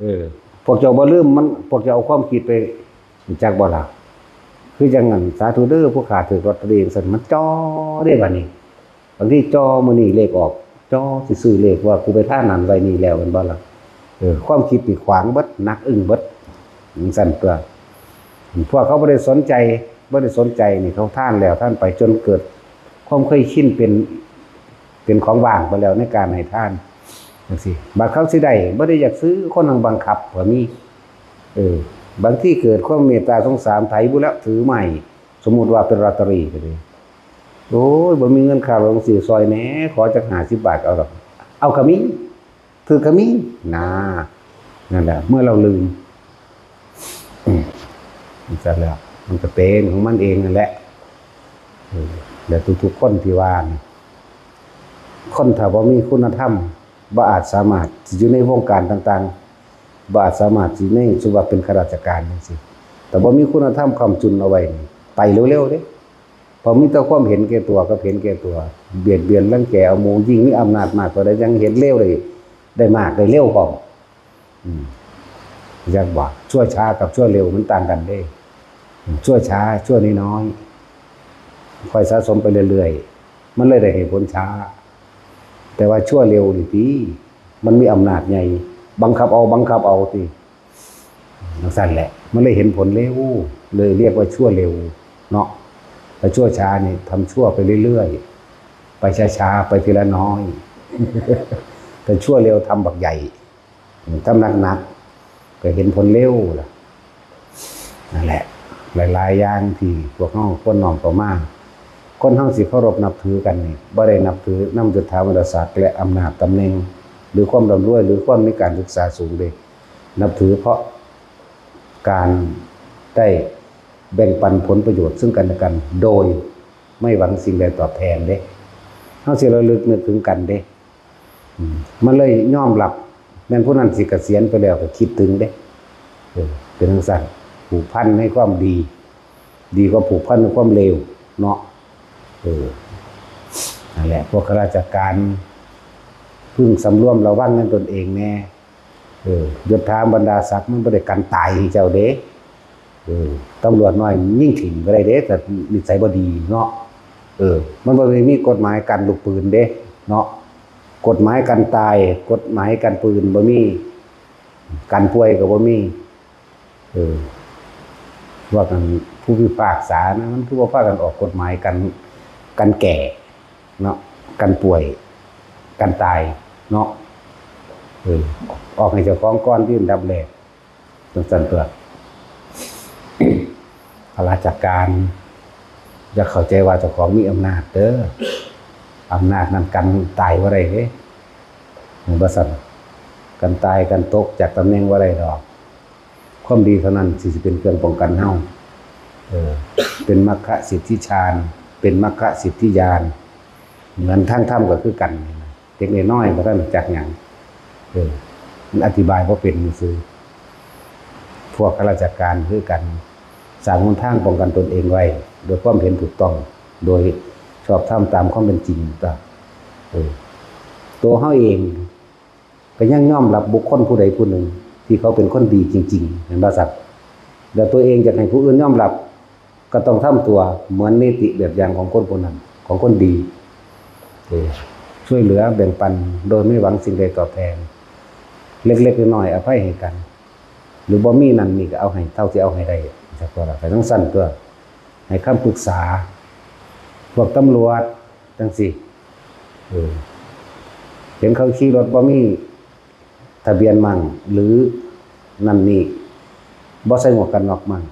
เออ พวกเจ้าบ่ลืมมัน พวกเจ้าเอาความคิดไป จักบ่ล่ะ คือจั่งนั้น สาธุเด้อ ผู้ข้าถืกลอตเตอรี่ ซั่น มันจ่อเด้บัดนี้ บางทีจ่อมื้อนี้เลขออก จ่อสิซื้อเลขว่ากูไปทานนั่นไว้นี่แล้ว แม่นบ่ล่ะ เออ ความคิดนี่ขวางเบิด หนักอึ้งเบิด จั่งซั่นตัว พวกเขาบ่ได้สนใจ บ่ได้สนใจนี่ เขาทานแล้วทานไปจนเกิดความเคยชินเป็น เป็นของว่างไปแล้วในการให้ทาน จั่งซี้ บาดเขาสิได้ บ่ได้อยากซื้อ คนหนึ่งบังคับก็มี เออ บางทีเกิดความเมตตาสงสาร ไถบุแล้วถือไม้ สมมุติว่าเป็นลอตเตอรี่ก็ดี โอ้ย บ่มีเงินค่ารถ ซื้อซอยแหน่ ขอจักห้าสิบบาท เอาดอก เอาก็มี ถือก็มี นะ นั่นแหละ เมื่อเราลืม อืม จั่งแล้ว มันก็เป็นของมันเองนั่นแหละ เออ และทุกๆคนที่ว่านี่ คนถ้าบ่มีคุณธรรม บ่อาจสามารถสิอยู่ในวงการต่างๆ บ่อาจสามารถสิใน สมมุติว่าเป็นข้าราชการจั่งซี้ แต่บ่มีคุณธรรมค้ำจุนเอาไว้นี่ ไปเร็วๆเด้ เพราะมีแต่ความเห็นแก่ตัวกับเห็นแก่ตัว เบียดเบียนรังแกเอาหมู่ ยิ่งมีอำนาจมากเท่าใด ยังเห็นเลวได้ ได้มากได้เร็วพร้อม อืม จักว่าชั่วช้ากับชั่วเร็วมันต่างกันเด้ อืม ชั่วช้า ชั่วน้อยๆ ค่อยสะสมไปเรื่อยๆ มันเลยได้ให้ผลช้า แต่ว่าชั่วเร็วนี่ติ มันมีอำนาจใหญ่ บังคับเอา บังคับเอาติ จั่งซั่นแหละ มันเลยเห็นผลเร็ว เลยเรียกว่าชั่วเร็ว เนาะ แต่ชั่วช้านี่ทำชั่วไปเรื่อยๆ ไปช้าๆ ไปทีละน้อย แต่ชั่วเร็วทำบักใหญ่ ทำหนักๆ ก็เห็นผลเร็วล่ะ นั่นแหละ หลายๆ อย่างที่พวกเราควรน้อมเข้ามา คนเราสิเคารพนับถือกันนี่บ่ได้นับถือนำยศถาบรรดาศักดิ์และอำนาจตำแหน่ง หรือความร่ำรวย หรือความมีการศึกษาสูงเด้ นับถือเพราะการได้แบ่งปันผลประโยชน์ซึ่งกันและกัน โดยไม่หวังสิ่งใดตอบแทนเด้ เราสิระลึกนึกถึงกันเด้ อืม มันเลยยอมรับ แม่นผู้นั้นสิเกษียณไปแล้วก็คิดถึงเด้ เออ เป็นจั่งซั้น ผูกพันในความดี ดีกว่าผูกพันในความเลวเนาะ เออ นั่นแหละ พวกข้าราชการ พึงสำรวมระวังในตนเองแน่ เออ ยศถาบรรดาศักดิ์มันบ่ได้กันตายให้เจ้าเด้ เออ ตำรวจน้อยยิงถิ่มก็ได้เด้ แต่นิสัยบ่ดีเนาะ เออ มันบ่ได้มีกฎหมายกันลูกปืนเด้ เนาะ กฎหมายกันตาย กฎหมายกันปืนบ่มี กันป่วยก็บ่มี เออ ว่ากันผู้พิพากษานะ มันคือบ่พากันออกกฎหมายกัน กันแก่เนาะ กันป่วย กันตายเนาะ เออ ออกให้เจ้าของก่อนที่อันดับแรก จั่งซั้นตั๊ว ข้าราชการ อย่าเข้าใจว่าเจ้าของมีอำนาจเด้อ อำนาจนั้นกันตายบ่ได้เด้ เห็นบ่ซั้น กันตายกันตกจากตำแหน่งบ่ได้ดอก ความดีเท่านั้นที่สิเป็นเครื่องป้องกันเฮา เออ เป็นมัคคะสิทธิฌาน เป็นมัคคะสิทธิญาณ เหมือนทางธรรมก็คือกัน เด็กน้อยบ่ทันรู้จักหยัง เออ มันอธิบายบ่เป็นซื่อ พวกข้าราชการคือกัน สร้างหนทางป้องกันตนเองไว้ โดยความเห็นถูกต้อง โดยชอบธรรมตามความเป็นจริงก็ เออ ตัวเฮาเอง ก็ยังยอมรับบุคคลผู้ใดผู้หนึ่ง ที่เขาเป็นคนดีจริงๆ เห็นบ่ซั้น แล้วตัวเองอยากให้ผู้อื่นยอมรับ ก็ต้องทำตัวเหมือนนิติแบบอย่างของคนผู้นั้น ของคนดี เออ ช่วยเหลือแบ่งปันโดยไม่หวังสิ่งใดตอบแทน เล็กๆ น้อยๆ อภัยให้กัน หรือบ่มีนั่นนี่ก็เอาให้เท่าที่เอาให้ได้ จักว่าล่ะ ไปจั่งซั้นตั๊ว ให้คำปรึกษา พวกตำรวจจั่งซี้ เออ เห็นเขาขี่รถบ่มีทะเบียนมั่ง หรือนั่นนี่ บ่ใส่หมวกกันน็อกมั่ง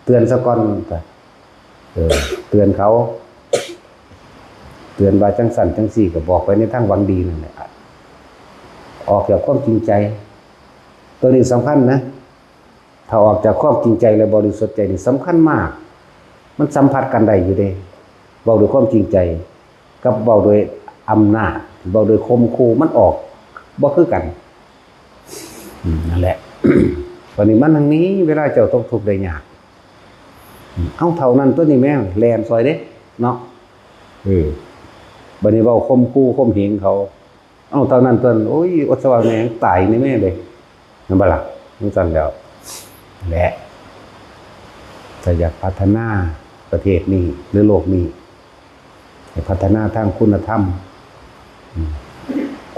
เตือนซะก่อน เออ เตือนเขา เตือนว่าจั่งซั้นจั่งซี้ ก็บอกไปในทางหวังดีนั่นแหละ ออกจากความจริงใจ ตัวนี้สำคัญนะ ถ้าออกจากความจริงใจและบริสุทธิ์ใจนี่สำคัญมาก มันสัมผัสกันได้อยู่เด้ เว้าด้วยความจริงใจ กับเว้าด้วยอำนาจ เว้าด้วยข่มขู่ มันออกบ่คือกัน อืม นั่นแหละ บัดนี้มันทางนี้ เวลาเจ้าตกทุกข์ได้ยาก อืม เอาเท่านั้นตั๊วนี้แม่ แล่นซอยเด้ เนาะ เออ บัดนี้เว้าข่มขู่ข่มเหงเขา เอาเท่านั้นตั๊ว โอ้ย อดสว่างแม่งตายนี่แม่เลย นั่นบ่ล่ะ จั่งซั้นแล้ว และถ้าอยากพัฒนาประเทศนี้ หรือโลกนี้ ให้พัฒนาทางคุณธรรม อืม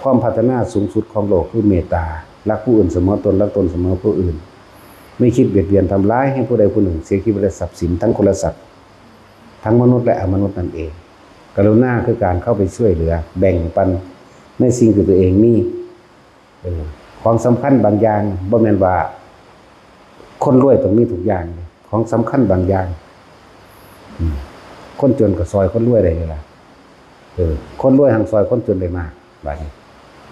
ความพัฒนาสูงสุดของโลกคือเมตตา รักผู้อื่นเสมอตน รักตนเสมอผู้อื่น ไม่คิดเบียดเบียนทำร้ายให้ผู้ใดผู้หนึ่งเสียชีวิตและทรัพย์สินทั้งคนและสัตว์ ทั้งมนุษย์และอมนุษย์นั่นเอง กรุณาคือการเข้าไปช่วยเหลือ แบ่งปันในสิ่งที่ตัวเองมี เออ ของสำคัญบางอย่าง บ่แม่นว่าคนรวยต้องมีทุกอย่าง ของสำคัญบางอย่าง อืม คนจนก็ซอยคนรวยได้เลยล่ะ เออ คนรวยหังซอยคนจนได้มาก บัดนี้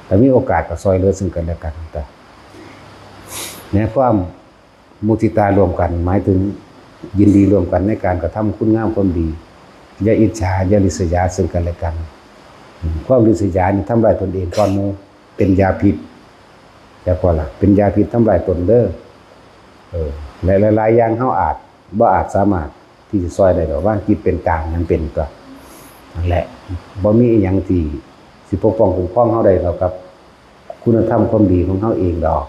แต่มีโอกาสก็ซอยเหลือซึ่งกันและกัน แต่ในความมุทิตาร่วมกัน หมายถึงยินดีร่วมกันในการกระทำคุณงามความดี อย่าอิจฉา อย่าริษยาซึ่งกันและกัน อืม ความริษยานี่ทำลายตนเองก่อนหมู่ เป็นยาพิษ จักว่าล่ะ เป็นยาพิษทำลายตนเด้อ เออ และหลายๆ อย่างเฮาอาจ บ่อาจสามารถที่จะซอยได้ดอก วางจิตเป็นกลาง นั่นเป็นตั๊ว นั่นแหละ บ่มีอิหยังที่สิปกป้องคุ้มครองเฮาได้เท่ากับคุณธรรมความดีของเฮาเองดอก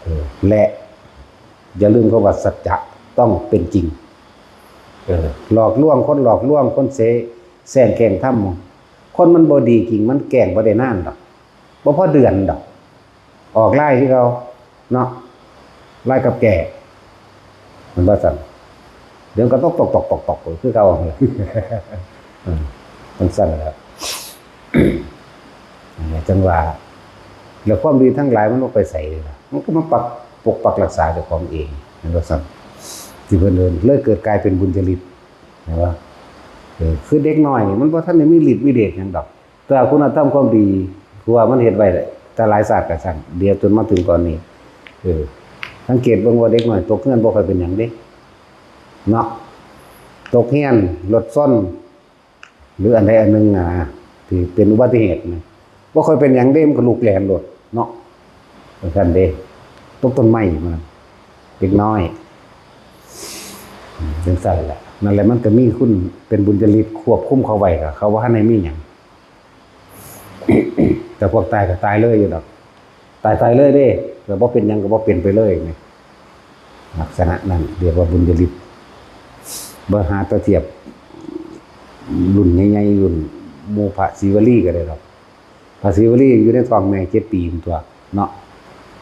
เออ และอย่าลืมคำว่าสัจจะต้องเป็นจริง เออ หลอกลวงคน หลอกลวงคน เส แสร้งแกล้งทำ คนมันบ่ดีจริง มันแกล้งบ่ได้นานดอก บ่พอเดือนดอก ออกไลน์คือเก่าเนาะ ไลน์กับแก่ มันว่าซั่น เดี๋ยวก็ตกตกตกตกตกคือเก่า เออจังซั่นแหละ จังว่า แล้วความดีทั้งหลายมันบ่ไปไสล่ะ มันก็มาปัก ปกปักรักษาเจ้าของเอง เห็นบ่ซั่น ที่เพิ่นเอิ้นเลยเกิดกลายเป็นบุญญาฤทธิ์ เห็นบ่ เออ คือเด็กน้อยนี่มันบ่ทันได้มีฤทธิ์มีเดชหยังดอก แต่คุณธรรมความดี คือว่ามันเฮ็ดไว้แต่หลายชาติกะซั้น เดี๋ยวจนมาถึงตอนนี้ เออ สังเกตเบิ่งว่าเด็กน้อยตกเฮือนบ่ค่อยเป็นหยังเด้ เนาะ ตกเฮือน รถชน หรืออันใดอันหนึ่งนะ ที่เป็นอุบัติเหตุนะ บ่ค่อยเป็นหยังเด้ มันก็ลุกแล่นโลดเนาะ จังซั่นเด้ ตกต้นไม้มัน เด็กน้อย อืม จังซั่นแหละ นั่นแหละ มันก็มีคุณเป็นบุญญาฤทธิ์ควบคุมเขาไว้ ก็เขาบ่ทันได้มีหยัง แต่พวกตายก็ตายเลยอยู่ดอก ตาย ตายเลยเด้ แต่บ่เป็นหยังก็บ่เป็นไปเลยนี่ ลักษณะนั้นเรียกว่าบุญญาฤทธิ์ บ่หาแต่เทียบ รุ่นใหญ่ๆ รุ่นหมู่พระศรีวลีก็ได้ดอก พระศรีวลีอยู่ในท้องแม่เจ็ดปีพู้นตั๊วเนาะ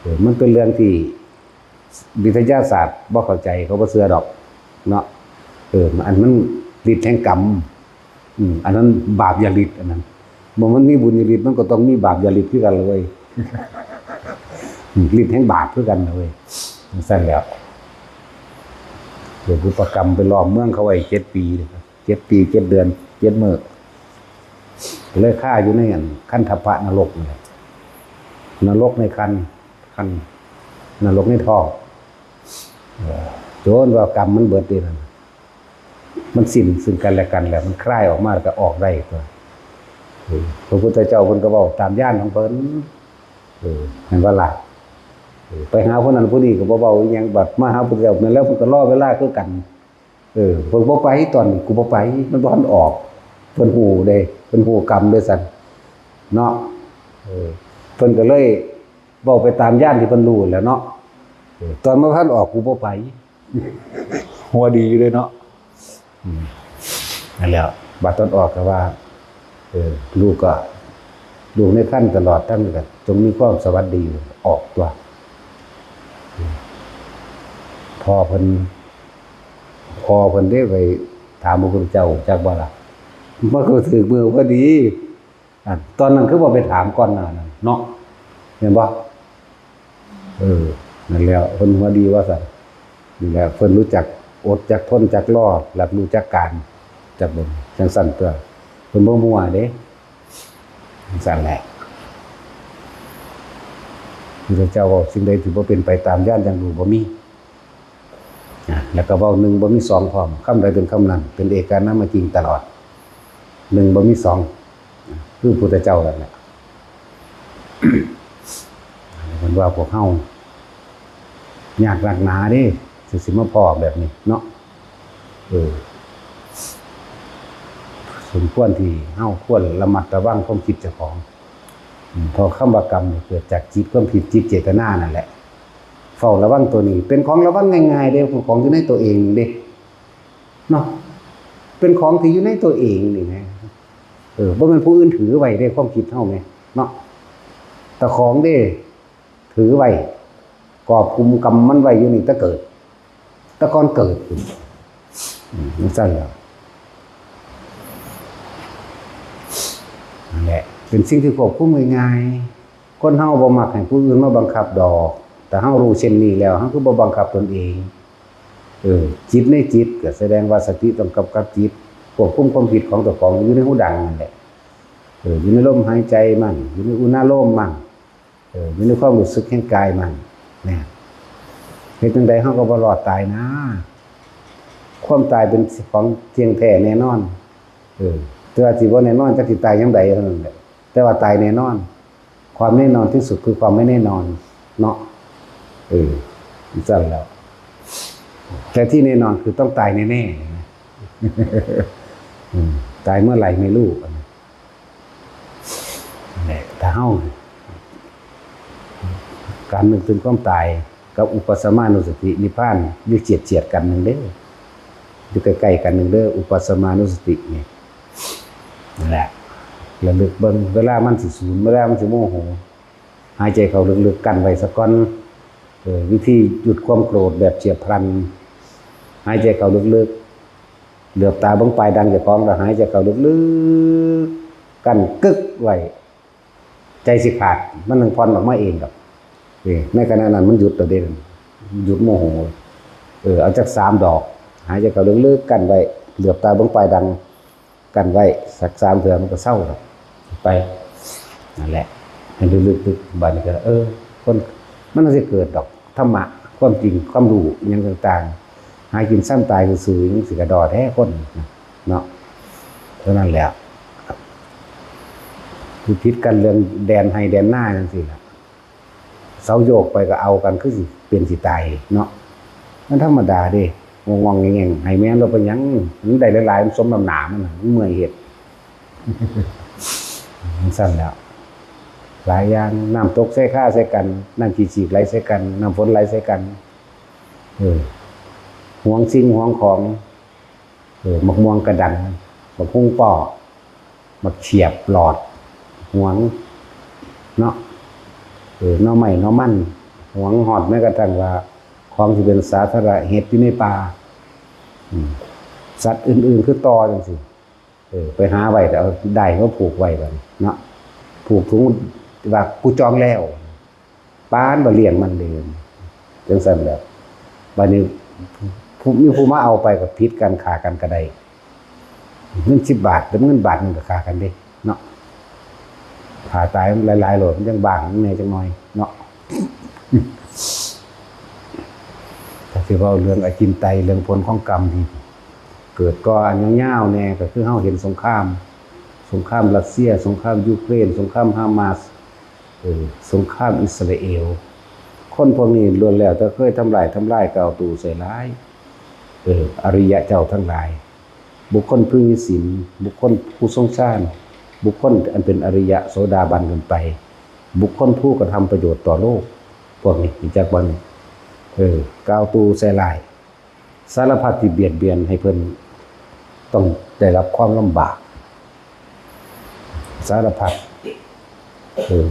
เออ มันเป็นเรื่องที่วิทยาศาสตร์บ่เข้าใจ เขาบ่เชื่อดอกเนาะ เออ อันมันฤทธิ์แห่งกรรม อืม อันนั้นบาปญาฤทธิ์ อันนั้น บ่มันมีบุญญาฤทธิ์ มันก็ต้องมีบาปญาฤทธิ์คือกันล่ะเว้ย ฤทธิ์แห่งบาปคือกันล่ะเว้ย จังซั่นแหล้ว เกิดบุพกรรมไปล้อมเมืองเขาไว้เจ็ดปี เจ็ดปี เจ็ดเดือน เจ็ดมื้อ เลยคาอยู่ในอันคันธปะนรกนี่แหละ นรกในคัน คัน นรกในท้อง เออ จนว่ากรรมมันเบิดเด้นั่น มันสิ้นซึ่งกันและกันแล้ว มันคลายออกมาแล้วก็ออกได้ตั๊ว เออ พระพุทธเจ้าเพิ่นก็เว้าตามญาณของเพิ่น เออ แม่นบ่ล่ะ เออ ไปหาผู้นั้นผู้นี้ก็บ่เว้าอิหยัง บัดมาหาพระพุทธเจ้าแม่นแล้ว เพิ่นก็รอเวลาคือกัน เออ เพิ่นบ่ไป ตอนนี้กูบ่ไป มันบ่ทันออก เพิ่นฮู้เด้ เพิ่นฮู้กรรมเด้ซั่น เนาะ เออ เพิ่นก็เลยเว้าไปตามญาณที่เพิ่นรู้แหล้วเนาะ เออ ตอนมันบ่ทันออกกูบ่ไป หัวดีอยู่เด้เนาะ อืม นั่นแหละ บัดตอนออกก็ว่า เออ ลูกก็ ลูกในครรภ์ตลอดทั้งก็จงมีความสวัสดี ออกตั๊ว พ่อเพิ่น พ่อเพิ่นเด้ไปถามพระพุทธเจ้า จักบ่ล่ะ มันก็ถืกมื้อพอดี อัน ตอนนั้นคือบ่ไปถามก่อนหน้านั้นเนาะ แม่นบ่ เออ นั่นแหละ เพิ่นหัวดีว่าซั่น นี่แหละ เพิ่นรู้จักอด จักทน จักรอ และรู้จักการ จักเบิ่ง จังซั่นตั๊ว เพิ่นบ่มั่วเด้ จังซั่นแหละ พระพุทธเจ้าเว้า สิ่งใดที่บ่เป็นไปตามญาณจักรู้บ่มี อ่ะ แล้วก็เว้าหนึ่งบ่มีสองพร้อม คำใดเป็นคำนั้น เป็นเอกานามาจิงตลอด หนึ่งบ่มีสอง คือพุทธเจ้านั่นแหละ มันว่าพวกเฮา ยากนักหนาเด้ สิ สิมาพ้อแบบนี้เนาะ เออ สมควรที่เฮาควรระมัดระวังความคิดเจ้าของ อืม เพราะคำว่ากรรมนี่เกิดจากจิตความคิด จิตเจตนานั่นแหละ เฝ้าระวังตัวนี้ เป็นของระวังง่ายๆเด้ เป็นของอยู่ในตัวเองเด้ เนาะ เป็นของที่อยู่ในตัวเองนี่นะ เออ บ่แม่นผู้อื่นถือไว้เด้ ความคิดเฮาแหม เนาะ แต่ของเด้ ถือไว้ กอบกุมกำมันไว้อยู่นี่แต่เกิด แต่ก่อนเกิด อืม จังซั่นล่ะ นั่นแหละ เป็นสิ่งที่ควบคุมง่ายๆ คนเฮาบ่มักให้ผู้อื่นมาบังคับดอก แต่เฮารู้เช่นนี้แล้ว เฮาคือบ่บังคับตนเอง เออ จิตในจิตก็แสดงว่าสติต้องกำกับจิต ควบคุมความคิดของเจ้าของอยู่ในหูดังนั่นแหละ เออ อยู่ในลมหายใจมั่ง อยู่ในอุณาโลมมั่ง เออ อยู่ในความรู้สึกแห่งกายมั่ง เนี่ย เฮ็ดจั่งใดเฮาก็บ่รอดตายนะ ความตายเป็นของเที่ยงแท้แน่นอน เออ แต่ว่าสิบ่แน่นอนจักสิตายยามใดเท่านั้นแหละ แต่ว่าตายแน่นอน ความแน่นอนที่สุดคือความไม่แน่นอน เนาะ เออ จั่งซั่นแหล้ว แต่ที่แน่นอนคือต้องตายแน่ๆ อืม ตายเมื่อไหร่ไม่รู้ นั่นแหละ ถ้าเฮา การนึกถึงความตายกับอุปัสสมานุสติ นิพพานอยู่เฉียดๆ กันหนึ่งเด้อ อยู่ใกล้ๆ กันหนึ่งเด้อ อุปัสสมานุสตินี่ นั่นแหละ ระลึกเบิ่ง เวลามันสิสูญ เวลามันสิโมโห หายใจเข้าลึกๆ กั้นไว้ซะก่อน เออ วิธีหยุดความโกรธแบบเฉียบพลัน หายใจเข้าลึกๆ เหลือบตาเบิ่งปลายดังเจ้าของ แล้วหายใจเข้าลึกๆ กั้นกึกไว้ ใจสิขาด มันนึงผ่อนออกมาเองดอก เออ ในขณะนั้นมันหยุดแล้วเด้ หยุดโมโห เออ เอาจักสามดอก หายใจเข้าลึกๆ กั้นไว้ เหลือบตาเบิ่งปลายดัง กั้นไว้สักสามเทื่อมันก็เซาดอก ไป นั่นแหละ ให้ลึกๆ บัดนี้ก็ เออ คน มันสิเกิดดอก ธรรมะ ความจริง ความรู้อิหยังต่างๆ หากินซ่ำตายซื่อๆ จั่งซี้ก็ดอแท้คน เนาะ เท่านั้นแหละ คือผิดกันเรื่องแดนไฮ่แดนนาจั่งซี้ล่ะ เสาโยกไปก็เอากัน คือสิเป็นสิตายเนาะ มันธรรมดาเด้ งองๆแงงๆ ให้แม่นแล้วไปหยัง มันได้หลายๆ มันสมน้ำหน้ามันน่ะ มันเมื่อยเฮ็ด จั่งซั้นแหล้ว หลายอย่าง น้ำตกใส่คาใส่กัน น้ำขี้ฉีกไหลใส่กัน น้ำฝนไหลใส่กัน เออ หวงสิ่งหวงของ เออ บักม่วงกระดัน บักฮุ่งป้อ บักเขียบหลอด หวง เนาะ เออ หน่อไม้หน่อมัน หวงฮอดแม้กระทั่งว่า ของที่เป็นสาธารณะ เห็ดอยู่ในป่า อืม สัตว์อื่นๆ คือต่อจั่งซี้ เออ ไปหาไว้ แต่เอาด้ายมาผูกไว้บัดนี้เนาะ ผูกถุง ว่า "กูจองแล้ว" ปานบ่เลี้ยงมันเลย จั่งซั้นแหละ บัดนี้ ผู้ มีผู้มาเอาไปก็ผิดกัน ฆ่ากันก็ได้ เงินสิบบาท แต่เงินบาทหนึ่งก็ฆ่ากันเด้ เนาะ ถ้าตายมันหลายๆโลด มันจั่งบางแหน่จักหน่อย เนาะ ถ้าสิเว้าเรื่องอจินไตย เรื่องผลของกรรมที่เกิดก่อนยาวๆแหน่ ก็คือเฮาเห็นสงคราม สงครามรัสเซีย สงครามยูเครน สงครามฮามาส เออ สงครามอิสราเอล คนพวกนี้ล้วนแล้วแต่เคยทำลาย ทำลาย กล่าวตู่ใส่ร้าย เออ อริยะเจ้าทั้งหลาย บุคคลผู้มีศีล บุคคลผู้ทรงฌาน บุคคลอันเป็นอริยะโสดาบันขึ้นไป บุคคลผู้กระทำประโยชน์ต่อโลก พวกนี้รู้จักบ่นี่ เออ กล่าวตู่ใส่ร้าย สารพัดที่เบียดเบียนให้เพิ่นต้องได้รับความลำบาก สารพัด เออ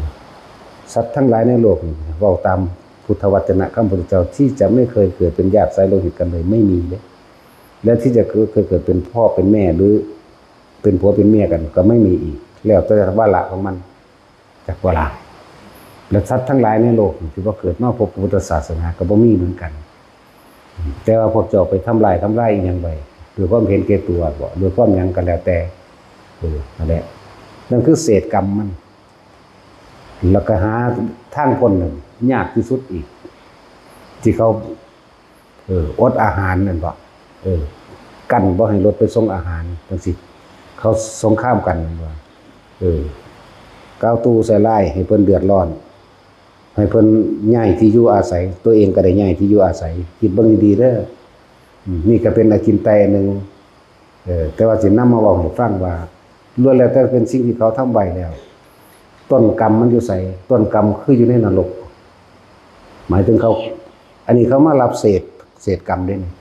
สัตว์ทั้งหลายในโลกนี่ เว้าตามพุทธวจนะคำพุทธเจ้า ที่จะไม่เคยเกิดเป็นญาติสายโลหิตกันเลย ไม่มีเด้ และที่จะเคยเกิดเป็นพ่อเป็นแม่ หรือเป็นผัวเป็นเมียกัน ก็ไม่มีอีก แล้วแต่วาระของมัน จักวาระ และสัตว์ทั้งหลายในโลกที่ว่าเกิดมาพบพระพุทธศาสนาก็บ่มีเหมือนกัน แต่ว่าพวกเจ้าไปทำลาย ทำลายอีหยังไว้ ด้วยความเห็นแก่ตัวบ่ ด้วยความหยังก็แล้วแต่ เออ นั่นแหละ นั่นคือเศษกรรมมัน แล้วก็หาทางพ้นนั่นยากที่สุดอีก ที่เขา เออ อดอาหารนั่นบ่ เออ กั้นบ่ให้รถไปส่งอาหารจั่งซี้ เขาสงครามกันนั่นบ่ เออ กล่าวตู่ใส่ร้ายให้เพิ่นเดือดร้อน ให้เพิ่นย้ายที่อยู่อาศัย ตัวเองก็ได้ย้ายที่อยู่อาศัย คิดเบิ่งดีๆเด้อ อืม นี่ก็เป็นอจินไตยอันหนึ่ง เออ แต่ว่าสินำมาเว้าให้ฟังว่า ล้วนแล้วแต่เป็นสิ่งที่เขาทำไว้แล้ว ต้นกรรมมันอยู่ไส ต้นกรรมคืออยู่ในนรก หมายถึงเขา อันนี้เขามารับเศษ เศษกรรมเด้นี่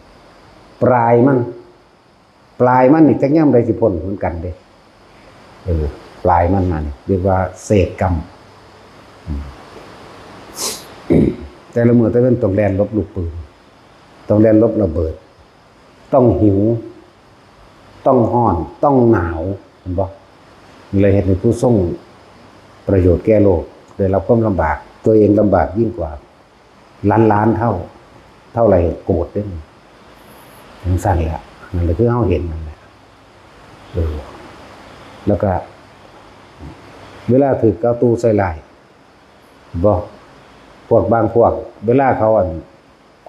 ปลายมัน ปลายมันนี่จักยามใดสิพ้นเหมือนกันเด้ เออ ปลายมันนั่นเรียกว่าเศษกรรม อืม แต่ละมื้อแต่ละเว็นต้องแล่นหลบลูกปืน ต้องแล่นหลบระเบิด ต้องหิว ต้องฮ้อน ต้องหนาว เห็นบ่ เลยเฮ็ดให้ผู้ทรงประโยชน์แก่โลก ได้รับความลำบาก ตัวเองลำบากยิ่งกว่า ล้านๆเท่า เท่าไหร่โกรธเด้ จั่งซั้นแหละ นั่นแหละคือเฮาเห็นนั่นแหละ เออ แล้วก็ เวลาถืกกล่าวตู่ใส่ร้าย บ่ พวกบางพวก เวลาเขาอัน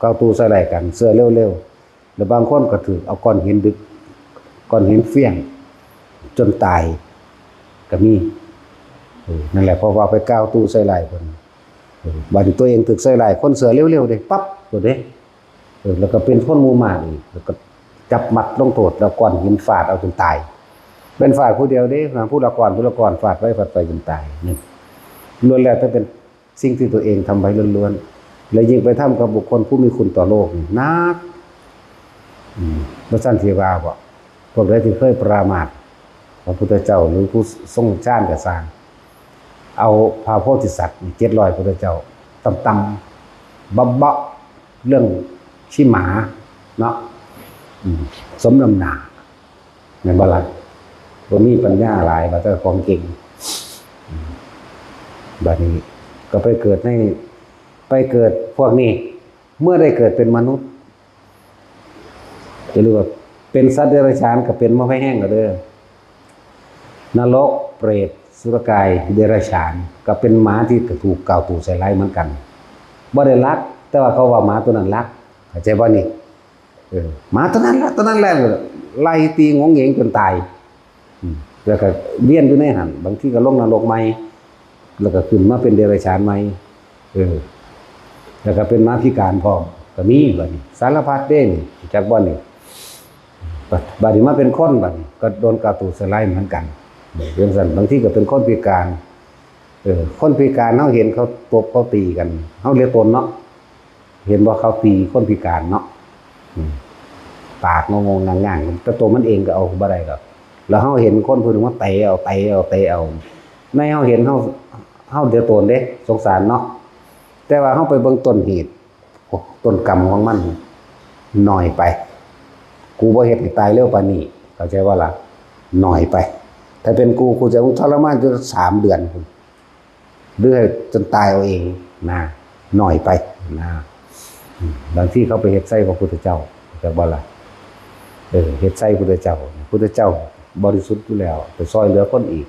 กล่าวตู่ใส่ร้ายกัน เสื้อเร็วๆ แล้วบางคนก็ถืกเอาก้อนหินดึก ก้อนหินเฟี้ยง จนตาย ก็มี เออ นั่นแหละ เพราะว่าไปกล่าวตู่ใส่ร้ายเพิ่น เออ บัดนี้ตัวเองถืกใส่ร้าย คนเสื้อเร็วๆเด้ ปั๊บ โลดเด้ เออ แล้วก็เป็นคนหมู่มากอีก แล้วก็จับมัดลงโทษ แล้วก้อนหินฟาดเอาจนตาย เป็นฟาดผู้เดียวเด้ ผู้ละก้อน ผู้ละก้อน ฟาดไปฟาดไปจนตาย นี่ ล้วนแล้วแต่เป็นสิ่งที่ตัวเองทำไว้ล้วนๆ และยิ่งไปทำกับบุคคลผู้มีคุณต่อโลกนี่หนัก อืม บ่ซั้นสิว่าบ่ พวกใดที่เคยปรามาสพระพุทธเจ้า หรือผู้ทรงฌานก็ซ่าง เอาพระโพธิสัตว์นี่ เจ็ดร้อยพุทธเจ้า ต่ำๆ เบาะๆ เรื่องขี้หมาเนาะ อืม สมน้ำหน้า แม่นบ่ล่ะ บ่มีปัญญาหลาย ว่าแต่ของเก่ง อืม บัดนี้ก็ไปเกิดใน ไปเกิดพวกนี้ เมื่อได้เกิดเป็นมนุษย์ จะเรียกว่าเป็นสัตว์เดรัจฉานก็เป็นมาแพงก็เด้อ นรก เปรต สุรกาย เดรัจฉาน ก็เป็นหมาที่ถูกกล่าวตู่ใส่ร้ายเหมือนกัน บ่ได้ลัก แต่ว่าเขาว่าหมาตัวนั้นลัก เข้าใจบ่นี่ เออ หมาตัวนั้นละ ตัวนั้นแหละ ไล่ตีงงเหงจนตาย อืม แล้วก็เวียนอยู่ในหั่น บางทีก็ลงนรกใหม่ แล้วก็ขึ้นมาเป็นเดรัจฉานใหม่ เออ แล้วก็เป็นหมาพิการพร้อม ก็มีบัดนี้ สารพัดเด้นี่ จักบ่นี่ บัดนี้มาเป็นคนบัดนี้ ก็โดนกล่าวตู่ใส่ร้ายเหมือนกัน เนี่ย จังซั่น บางทีก็เป็นคนพิการ เออ คนพิการเฮาเห็นเขาตบเขาตีกัน เฮาเหลือตนเนาะ เห็นบ่ เขาตีคนพิการเนาะ อืม ปากงงๆ ง่างๆ แต่ตัวมันเองก็เอาบ่ได้ดอก แล้วเฮาเห็นคนผู้หนึ่งมาเตะเอา เตะเอา เตะเอา ในเฮาเห็นเฮา เฮาเหลือตนเด้ สงสารเนาะ แต่ว่าเฮาไปเบิ่งต้นเหตุ โอ้ ต้นกรรมของมัน น้อยไป กูบ่เฮ็ดให้ตายเร็วปานนี้ เข้าใจบ่ล่ะ น้อยไป ถ้าเป็นกู กูจะทรมานอยู่สามเดือนพุ้น หรือให้จนตายเอาเองนะ น้อยไปนะ อืม บางทีเขาไปเฮ็ดใส่พระพุทธเจ้า จักบ่ล่ะ เออ เฮ็ดใส่พุทธเจ้า พุทธเจ้าบริสุทธิ์อยู่แล้ว ไปซ่อยเหลือคนอีก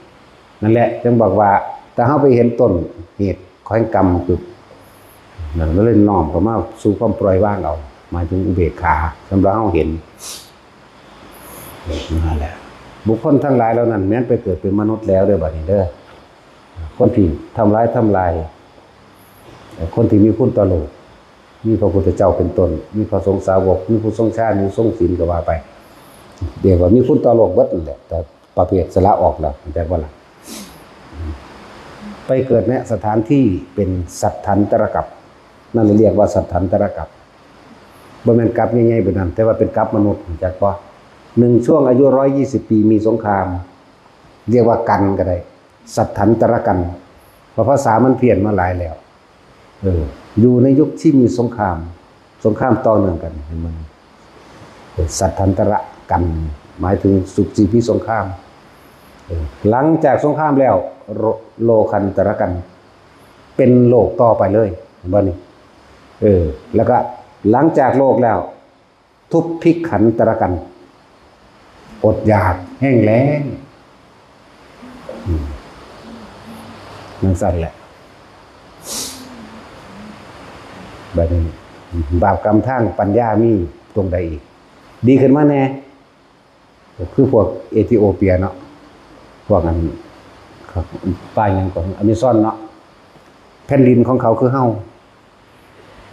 นั่นแหละ จึงบอกว่า ถ้าเฮาไปเห็นต้นเหตุแห่งกรรมปุ๊บ นั่นก็เลยน้อมเข้ามาสู่ความปล่อยวางเอา หมายถึงอุเบกขา สำหรับเฮาเห็น นั่นแหละ บุคคลทั้งหลายเหล่านั้น แม้นไปเกิดเป็นมนุษย์แล้วเด้อ บัดนี้เด้อ คนที่ทำร้ายทำลาย คนที่มีคุณต่อโลก มีพระพุทธเจ้าเป็นต้น มีพระสงฆ์สาวก มีผู้ทรงฌาน มีทรงศีลก็ว่าไป เรียกว่ามีคุณต่อโลกเบิดนั่นแหละ แต่ประเภทสละออกแล้ว เข้าใจบ่ล่ะ ไปเกิดในสถานที่เป็นสัตถันตรกัป นั่นเรียกว่าสัตถันตรกัป บ่แม่นกัปใหญ่ๆ แบบนั้น แต่ว่าเป็นกัปมนุษย์ รู้จักบ่ หนึ่งช่วงอายุร้อยยี่สิบปีมีสงคราม เรียกว่ากันก็ได้ สัตถันตรกัน เพราะภาษามันเพี้ยนมาหลายแล้ว เออ อยู่ในยุคที่มีสงคราม สงครามต่อเนื่องกัน เห็นบ่ เออ สัตถันตรกัน หมายถึงสุขสิมีสงคราม เออ หลังจากสงครามแล้ว โล- โลคันตรกัน เป็นโลกต่อไปเลย เห็นบ่นี่ เออ แล้วก็หลังจากโลกแล้ว ทุพพิขันตรกัน อดอยากแห้งแล้ง อืม จั่งซั่นแหละ บัดนี้ บาปกรรมทางปัญญามีตรงใดอีก ดีขึ้นมาแน่ คือพวกเอธิโอเปียเนาะ พวกอัน ป่าหยังก่อน อเมซอนเนาะ แผ่นดินของเขาคือเฮา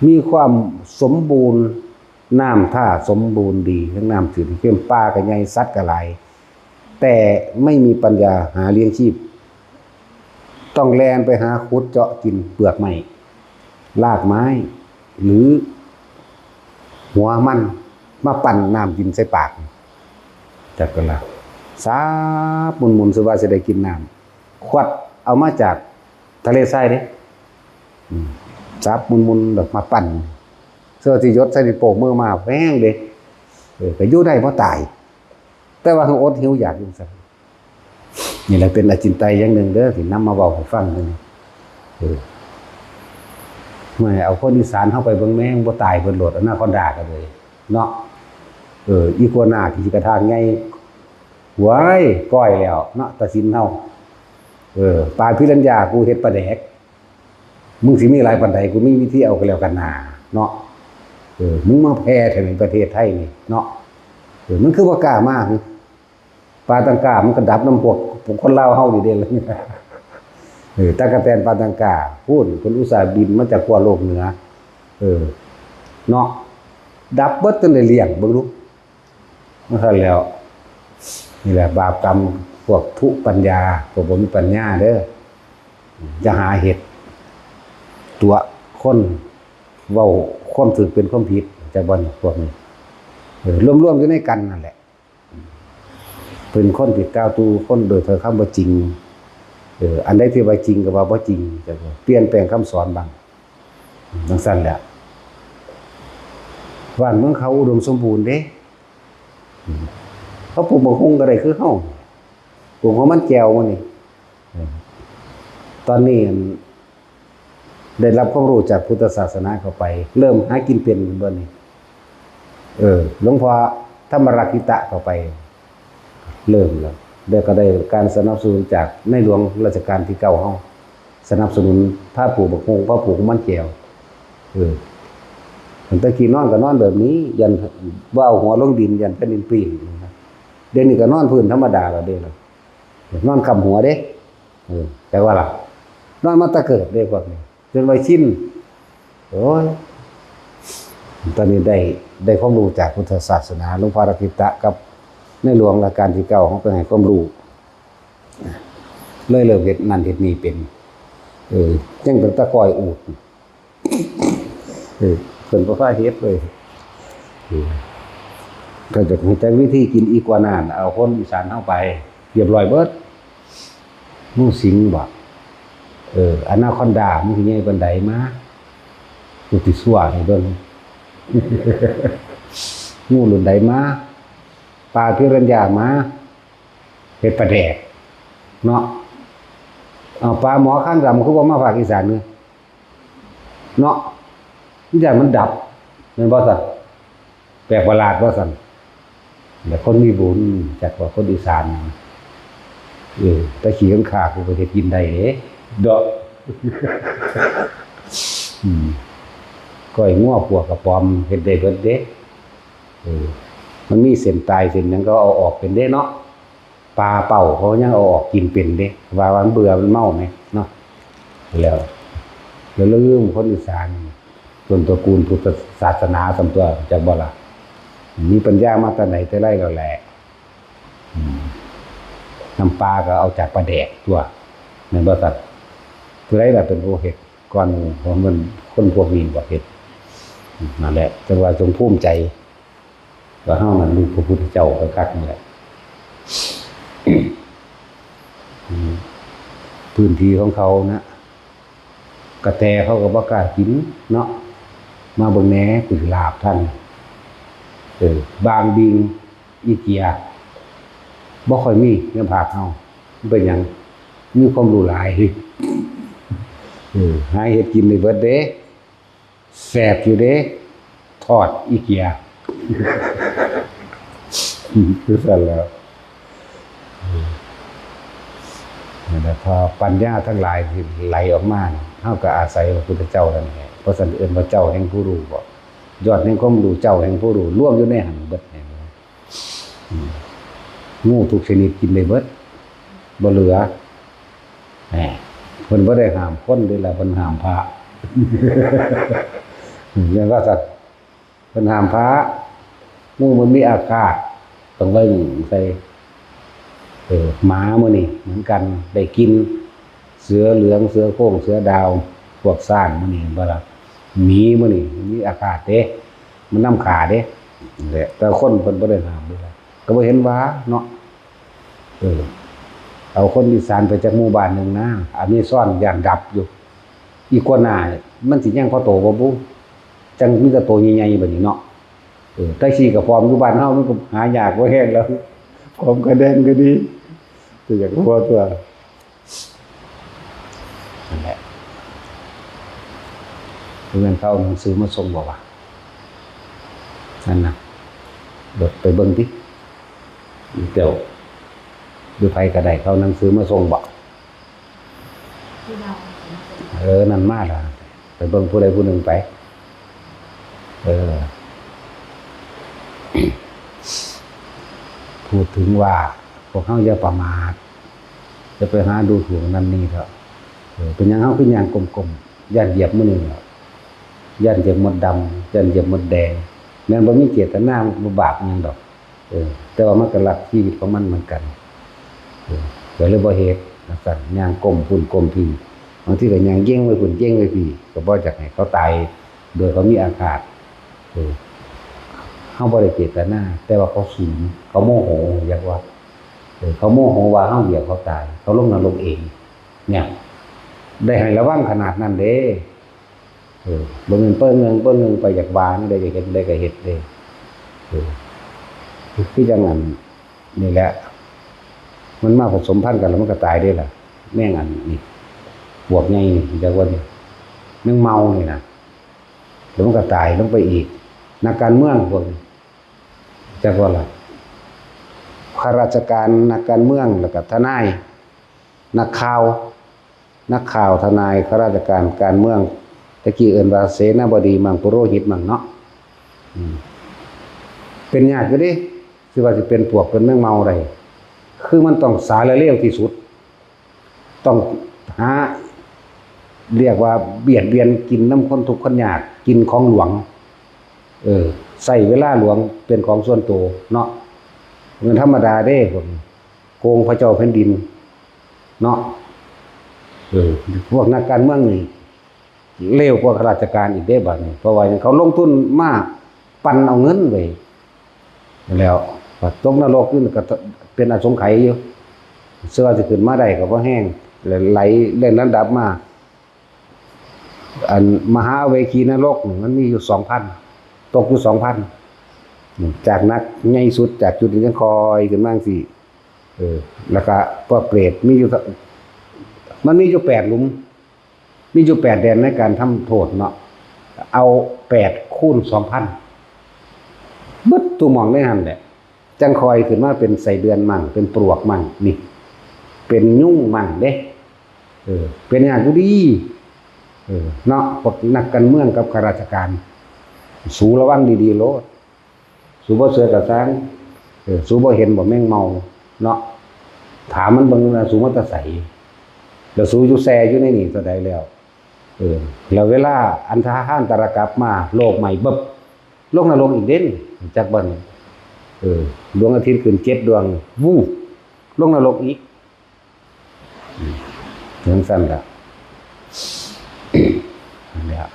มีความสมบูรณ์ น้ำท่าสมบูรณ์ดี ทั้งน้ำจืดน้ำเค็ม ป่าก็ใหญ่ สัตว์ก็หลาย แต่ไม่มีปัญญาหาเลี้ยงชีพ ต้องแล่นไปหาขุดเจาะกินเปลือกไม้ รากไม้ หรือหัวมัน มาปั่นน้ำกินใส่ปาก จักกันละ สับหมุนๆ สิว่าสิได้กินน้ำ ขวดเอามาจากทะเลทรายเด้ อืม สับหมุนๆ แบบมาปั่น เสื้อที่หยดใส่ในโป่งมือมาแพงเด้ เออ ก็อยู่ได้บ่ตาย แต่ว่าอดหิวอยากอยู่ซั่น นี่แหละเป็นอจินไตยอย่างหนึ่งเด้อ ที่นำมาเว้าให้ฟังมื้อนี้ เออ เมื่อเอาคนอีสานเข้าไปเบิ่งแม่งบ่ตายเพิ่นโลด อนาคอนดาก็เลย เนาะ เออ อีกัวหน้าขี้กระทางใหญ่ หวยก้อยแล้วเนาะ ตาสินเฮา เออ ปลาพิรัญญากูเฮ็ดปลาแดก มึงสิมีหลายปานใด กูมีวิธีเอาก็แล้วกันนา เนาะ เออ มึงมาแผ่แถวในประเทศไทยนี่ เนาะ เออ มันคือบ่กล้ามาหึ ปลาตังกามันก็ดับนำพวก พวกคนลาวเฮานี่เด้ เออ ตั๊กแตนปลาตังกา พู้น เพิ่นอุตส่าห์บินมาจากขั้วโลกเหนือ เออ เนาะ ดับเบิดจนได้เลี้ยง เบิ่งดู มันซั่นแล้ว นี่แหละบาปกรรมพวกทุปัญญา พวกบ่มีปัญญาเด้อ จะหาเฮ็ด ตั๋วคน เว้าความถูกเป็นความผิด จักบ่นี่ พวกนี้ เออ รวมๆ อยู่ในกันนั่นแหละ เป็นคนที่กล่าวตู่คนโดยถ้อยคำบ่จริง เออ อันใดที่ว่าจริงก็ว่าบ่จริง จักบ่ เปลี่ยนแปลงคำสอนบ้าง จั่งซั่นแหละ บ้านเมืองเขาอุดมสมบูรณ์เด้ เขาปลูกบักฮุ่งก็ได้คือเฮา ปลูกหอมมันแก้วมื้อนี้ เออ ตอนนี้อัน ได้รับความรู้จากพุทธศาสนาเข้าไป เริ่มหากินเป็นเบิ่งนี่ เออ หลวงพ่อธรรมรักขิตะเข้าไป เริ่มแล้ว แล้วก็ได้การสนับสนุนจากในหลวงรัชกาลที่เก้าเฮา สนับสนุนพาปลูกบักฮุ่ง พาปลูกมันแก้ว เออ ตั้งแต่กี้นอนก็นอนแบบนี้ ย่านบ่เอาหัวลงดิน ย่านแผ่นดินปิ้นนะ เดี๋ยวนี้ก็นอนพื้นธรรมดาแล้วเด้ล่ะ นอนค้ำหัวเด้ เออ จักว่าล่ะ นอนมาแต่เกิดเด้พวกนี้ จนว่าชิน โอ้ย ตอนนี้ได้ ได้ความรู้จากพุทธศาสนา หลวงพ่อรักขิตะกับในหลวงรัชกาลที่เก้าเฮาไปให้ความรู้ เลยเริ่มเฮ็ดนั่นเฮ็ดนี่เป็น เออ จั่งเป็นตะกร้อยอูด เออ เพิ่นบ่พาเฮ็ดเลย เออ ถ้าอยากรู้จักวิธีกินอีกัวน่า เอาคนอีสานเฮาไป เรียบร้อยเบิด งูสิงบ่ เออ อนาคอนดา มันสิใหญ่ปานใดมา กูสิซั่วให้เบิ่ง งูรุ่นใดมา ปลาพิรัญญามา เฮ็ดปลาแดก เนาะ เอาปลาหมอคางดำคือบ่มาภาคอีสานเด้อ เนาะ มันย่านมันดับ แม่นบ่ซั่น แปลกประหลาดบ่ซั่น แต่คนมีบุญ จักว่าคนอีสาน เออ แต่ขี้ข้านขากูก็เฮ็ดกินได้เด้ เดาะ อืม ก้อยงัวขั่วกระป๋อมเฮ็ดได้เบิดเด้ เออ มันมีเส้นตายเส้นหยังก็เอาออกเป็นเด้เนาะ ปลาเป้าเขายังเอาออกกินเป็นเด้ ว่า ว่ามันเบื่อมันเมาไหมเนาะ แล้ว แล้วลืมคนอีสาน ต้นตระกูลพุทธศาสนาส่ำตัว จักบ่ล่ะ มีปัญญามาแต่ไหนแต่ไรแล้วแหละ อืม น้ำปลาก็เอาจากปลาแดกตัว แม่นบ่ซั่น ผู้ใดล่ะเป็นผู้เฮ็ดก่อนหมู่ เพราะมันคนพวกนี้บ่เฮ็ด นั่นแหละ จั่งว่าจงภูมิใจ ว่าเฮานั่นลูกพระพุทธเจ้าคักๆ นี่แหละ อืม พื้นที่ของเขานะ กระแตเขาก็บ่กล้ากินเนาะ มาเบิ่งแหน่ กูสิลาบท่าน เออ บางบิ่ง อีเกีย บ่ค่อยมีในภาคเฮา มันเป็นหยัง มีความรู้หลาย เออ หาเฮ็ดกินได้เบิดเด้ แซ่บอยู่เด้ ทอดอีเกีย คือซั่นแหล้ว นั่นแหละ พอปัญญาทั้งหลายที่ไหลออกมานี่ เฮาก็อาศัยพระพุทธเจ้านั่นแหละ เพราะฉะนั้นเอิ้นว่าเจ้าแห่งผู้รู้บ่ ยอดแห่งความรู้ เจ้าแห่งผู้รู้ รวมอยู่ในหั้นเบิดนี่ อืม งูทุกชนิดกินได้เบิด บ่เหลือ แหม เพิ่นบ่ได้ห้ามคนเด้ล่ะ เพิ่นห้ามพระ แม่นว่าซั่น เพิ่นห้ามพระ งูมันมีอาฆาต ต้องไว้หนึ่งใส่ เออ หมามื้อนี้เหมือนกัน ได้กิน เสือเหลือง เสือโคร่ง เสือดาว พวกช้างมื้อนี้เห็นบ่ล่ะ หมีมื้อนี้มันมีอาฆาตเด้ มันนำฆ่าเด้ นั่นแหละ แต่คนเพิ่นบ่ได้ห้ามเด้ล่ะ ก็บ่เห็นว่าเนาะ เออ เอาคนอีสานไปจากหมู่บ้านหนึ่งนะ อเมซอนย่านดับอยู่ อีกัวน่า มันสิยังพอโตบ่บุ จั่งมีแต่โตใหญ่ๆ บัดนี้เนาะ เออ แต่ขี้กระป๋อมอยู่บ้านเฮามันก็หายากบ่แฮงแล้ว ป๋อมกระแดงก็ดี แต่อยากรู้ตัว นั่นแหละ เพื่อนเขาเอาหนังสือมาส่งบ่วะ นั่นน่ะ เดี๋ยวไปเบิ่งติ เดี๋ยว หรือไผก็ได้ เขาเอาหนังสือมาส่งบ่ เออ นั่นมาล่ะ ไปเบิ่งผู้ใดผู้หนึ่งไป เออ พูดถึงว่า พวกเฮาอย่าประมาท อย่าไปหาดูถูกนั่นนี่เถาะ เออ เป็นหยังเฮาคือย่างก้มๆ ย้านเหยียบมื้อนี้เนาะ ย้านเหยียบมดดำ ย้านเหยียบมดแดง แม่นบ่มีเจตนา มันบ่บาปอิหยังดอก เออ แต่ว่ามันก็ลักชีวิตของมันเหมือนกัน เออ ก็เลยบ่เฮ็ดจั่งซั้น ย่างก้มพุ้นก้มพี้ บางทีก็ย่างเย่งไว้พุ้นเย่งไว้พี้ ก็บ่อยากให้เขาตาย โดยเขามีอาฆาต เออ เฮาบ่ได้เจตนา แต่ว่าเขาสูน เขาโมโห อยากว่า เออ เขาโมโหว่าเฮาเหยียบเขาตาย เขาลงนรกเอง เนี่ย ได้ให้ระวังขนาดนั้นเด้ เออ บ่แม่นเปิ้งหนึ่ง เปิ้งหนึ่งไปอยากว่าแนวใด อยากเฮ็ดแนวใดก็เฮ็ดเด้ เออ คือจังอันนี่แหละ มันมาผสมพันธุ์กันแล้วมันก็ตายได้ล่ะ แมงอันนี้ ปวกใหญ่นี่จักว่านี่ แมงเมานี่นะ แล้วมันก็ตายลงไปอีก นักการเมืองพวกนี้ จักว่าล่ะ ข้าราชการ นักการเมือง แล้วก็ทนาย นักข่าว นักข่าว ทนาย ข้าราชการ การเมือง ตะกี้เอิ้นว่าเสนาบดีมั่ง ปุโรหิตมั่งเนาะ อืม เป็นยากอยู่เด้ สิว่าสิเป็นปวกเป็นแมงเมาได้ คือมันต้องสารเลวที่สุด ต้องหา เรียกว่าเบียดเบียนกินนำคนทุกข์คนยาก กินของหลวง เออ ใช้เวลาหลวงเป็นของส่วนตัวเนาะ เงินธรรมดาเด้ พวกนี้ โกงพระเจ้าแผ่นดิน เนาะ เออ พวกนักการเมืองนี่ เลวกว่าข้าราชการอีกเด้บัดนี้ เพราะว่าหยัง เขาลงทุนมาปั่นเอาเงินไว้ แล้ว ตกนรกอยู่นี่ก็เป็นอสงไขยอยู่ เชื่อว่าสิขึ้นมาได้ก็บ่แฮง ไหลเลื่อนระดับมา อันมหาอเวคีนรกนี่มันมีอยู่สองพัน ตกอยู่สองพัน จากหนักใหญ่สุด จากจุดนี้ยังคอยขึ้นมาจั่งซี้ เออ แล้วก็พวกเปรตมีอยู่ มันมีอยู่แปดหลุม มีอยู่แปดแดนในการทำโทษเนาะ เอาแปดคูณสองพัน เบิดทุกหม่องในหั่นแหละ จั่งคอยขึ้นมาเป็นไส้เดือนมั่ง เป็นปลวกมั่ง นี่ เป็นยุงมั่งเด้ เออ เป็นยากอยู่ดี เออ เนาะ พวกนักการเมืองกับข้าราชการ สูระวังดีๆโลด สูบ่เชื่อก็ซ่าง เออ สูบ่เห็นบ่แมงเมา เนาะ ถามมันเบิ่งนะ สูมาแต่ไส แล้วสูอยู่แซ่อยู่ในนี่เท่าใดแล้ว เออ แล้วเวลาอันตรธานตรกลับมา โลกใหม่เบิบ ลงนรกอีกเด้นี่ จักบ่นี่ เออ ดวงอาทิตย์ขึ้นเจ็ดดวง วูบ ลงนรกอีก อืม จั่งซั่นล่ะ นั่นแหละ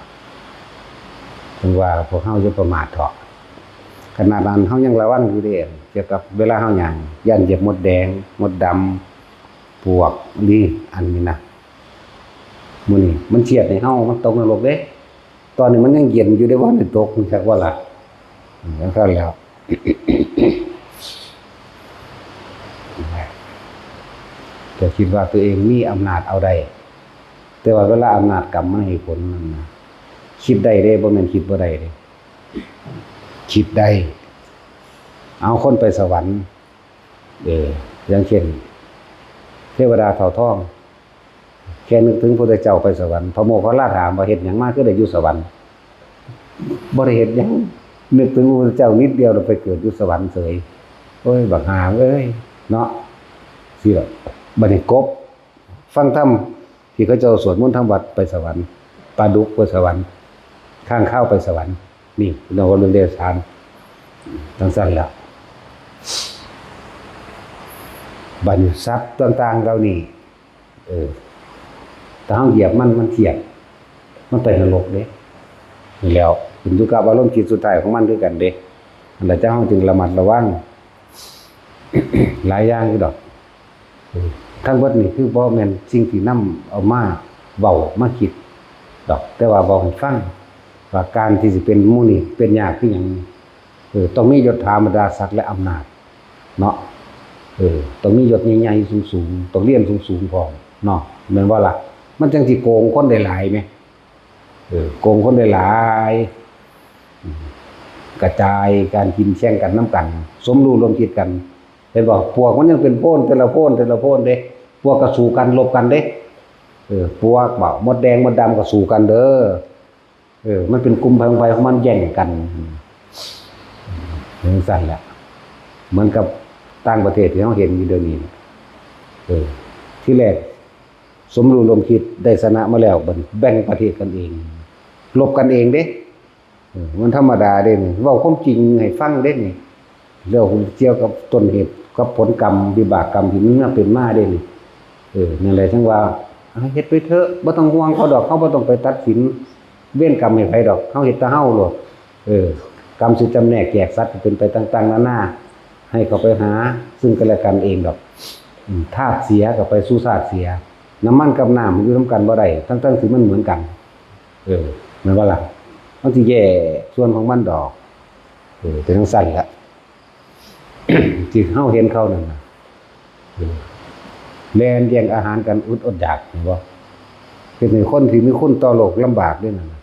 ถึงว่าพวกเฮาอย่าประมาทเถาะ ขนาดนั้นเฮายังระวังอยู่เด้ เกี่ยวกับเวลาเฮาย่าง ย้านเหยียบมดแดง มดดำ ปวก นี่ อันนี้นะ มื้อนี้มันเทียดให้เฮา มันตกนรกเด้ ตอนนี้มันยังเย็นอยู่เด้ บ่ทันได้ตก จักว่าล่ะ อืม จั่งซั่นแหล้ว จะคิดว่าตัวเองมีอำนาจเอาได้ แต่ว่าเวลาอำนาจกรรมมันให้ผลนั่นนะ คิดได้เด้ บ่แม่นคิดบ่ได้เด้ คิดได้ เอาคนไปสวรรค์ เออ อย่างเช่น เทวดาเต่าทอง แค่นึกถึงพระพุทธเจ้าไปสวรรค์ พระโมคคัลลาถามว่า "เฮ็ดหยังมาคือได้อยู่สวรรค์?" บ่ได้เฮ็ดหยัง นึกถึงพระพุทธเจ้านิดเดียว แล้วไปเกิดอยู่สวรรค์เฉย โอ้ย บักห่าเอ้ย เนาะ สิล่ะ บัดนี้กบ ฟังธรรมที่เขาเจ้าสวดมนต์ทำวัดไปสวรรค์ ปลาดุกไปสวรรค์ ค้างคาวไปสวรรค์ นี่เรียกว่าเรื่องเดรัจฉาน จั่งซั่นล่ะ บัดนี้สัตว์ต่างๆเหล่านี้ เออ ถ้าเฮาเหยียบมัน มันเทียด มันไปนรกเด้ นี่แหล้ว ขึ้นอยู่กับอารมณ์จิตสุดท้ายของมันคือกันเด้ นั่นแหละ เจ้าเฮาจึงระมัดระวัง หลายอย่างอยู่ดอก เออ ทั้งหมดนี่คือบ่แม่นสิ่งที่นำเอามาเว้ามาคิดดอก แต่ว่าเว้าให้ฟัง ว่าการที่สิเป็นหมู่นี้เป็นยากคือหยัง เออ ต้องมียศถาบรรดาศักดิ์และอำนาจ เนาะ เออ ต้องมียศใหญ่ๆสูงๆ ต้องเรียนสูงๆพร้อม เนาะ แม่นบ่ล่ะ มันจั่งสิโกงคนได้หลายแหม เออ โกงคนได้หลาย อืม กระจายการกินแข่งกันนำกัน สมรู้ร่วมคิดกัน เห็นบ่ ปวกมันยังเป็นโพน แต่ละโพน แต่ละโพนเด้ ปวกก็สู้กัน รบกันเด้ เออ ปวกบ่ มดแดงมดดำก็สู้กันเด้อ เออ มันเป็นกลุ่มไผของไผของมันแย่งกัน จั่งซั่นแหละ เหมือนกับต่างประเทศที่เฮาเห็นอยู่เดี๋ยวนี้ เออ ทีแรกสมรู้ร่วมคิดได้ชนะมาแล้ว บัดนี้แบ่งประเทศกันเอง รบกันเองเด้ เออ มันธรรมดาเด้นี่ เว้าความจริงให้ฟังเด้นี่ เรื่องเกี่ยวกับต้นเหตุกับผลกรรม วิบากกรรมที่มันมาเป็นมาเด้นี่ เออ นั่นแหละ จั่งว่า เอาเฮ็ดไปเถอะ บ่ต้องห่วงเขาดอก เขาบ่ต้องไปตัดสินเวรกรรมให้ไผดอก เขาเฮ็ดแต่เฮาโลด เออ กรรมสิจำแนกแจกสัตว์เป็นไปต่างๆนานา ให้เขาไปหาซึ่งกันและกันเองดอก อืม ธาตุเสียก็ไปสู่ธาตุเสีย น้ำมันกับน้ำมันอยู่นำกันบ่ได้ ทั้งๆที่มันเหมือนกัน เออ แม่นบ่ล่ะ มันสิแยกส่วนของมันดอก เออ เป็นจั่งซั่นล่ะ ที่เฮาเห็นเขานั่นน่ะ แล่นแย่งอาหารกันอดอดอยาก เห็นบ่ เป็นคนที่มีคุณต่อโลกลำบากด้วยนั่นน่ะ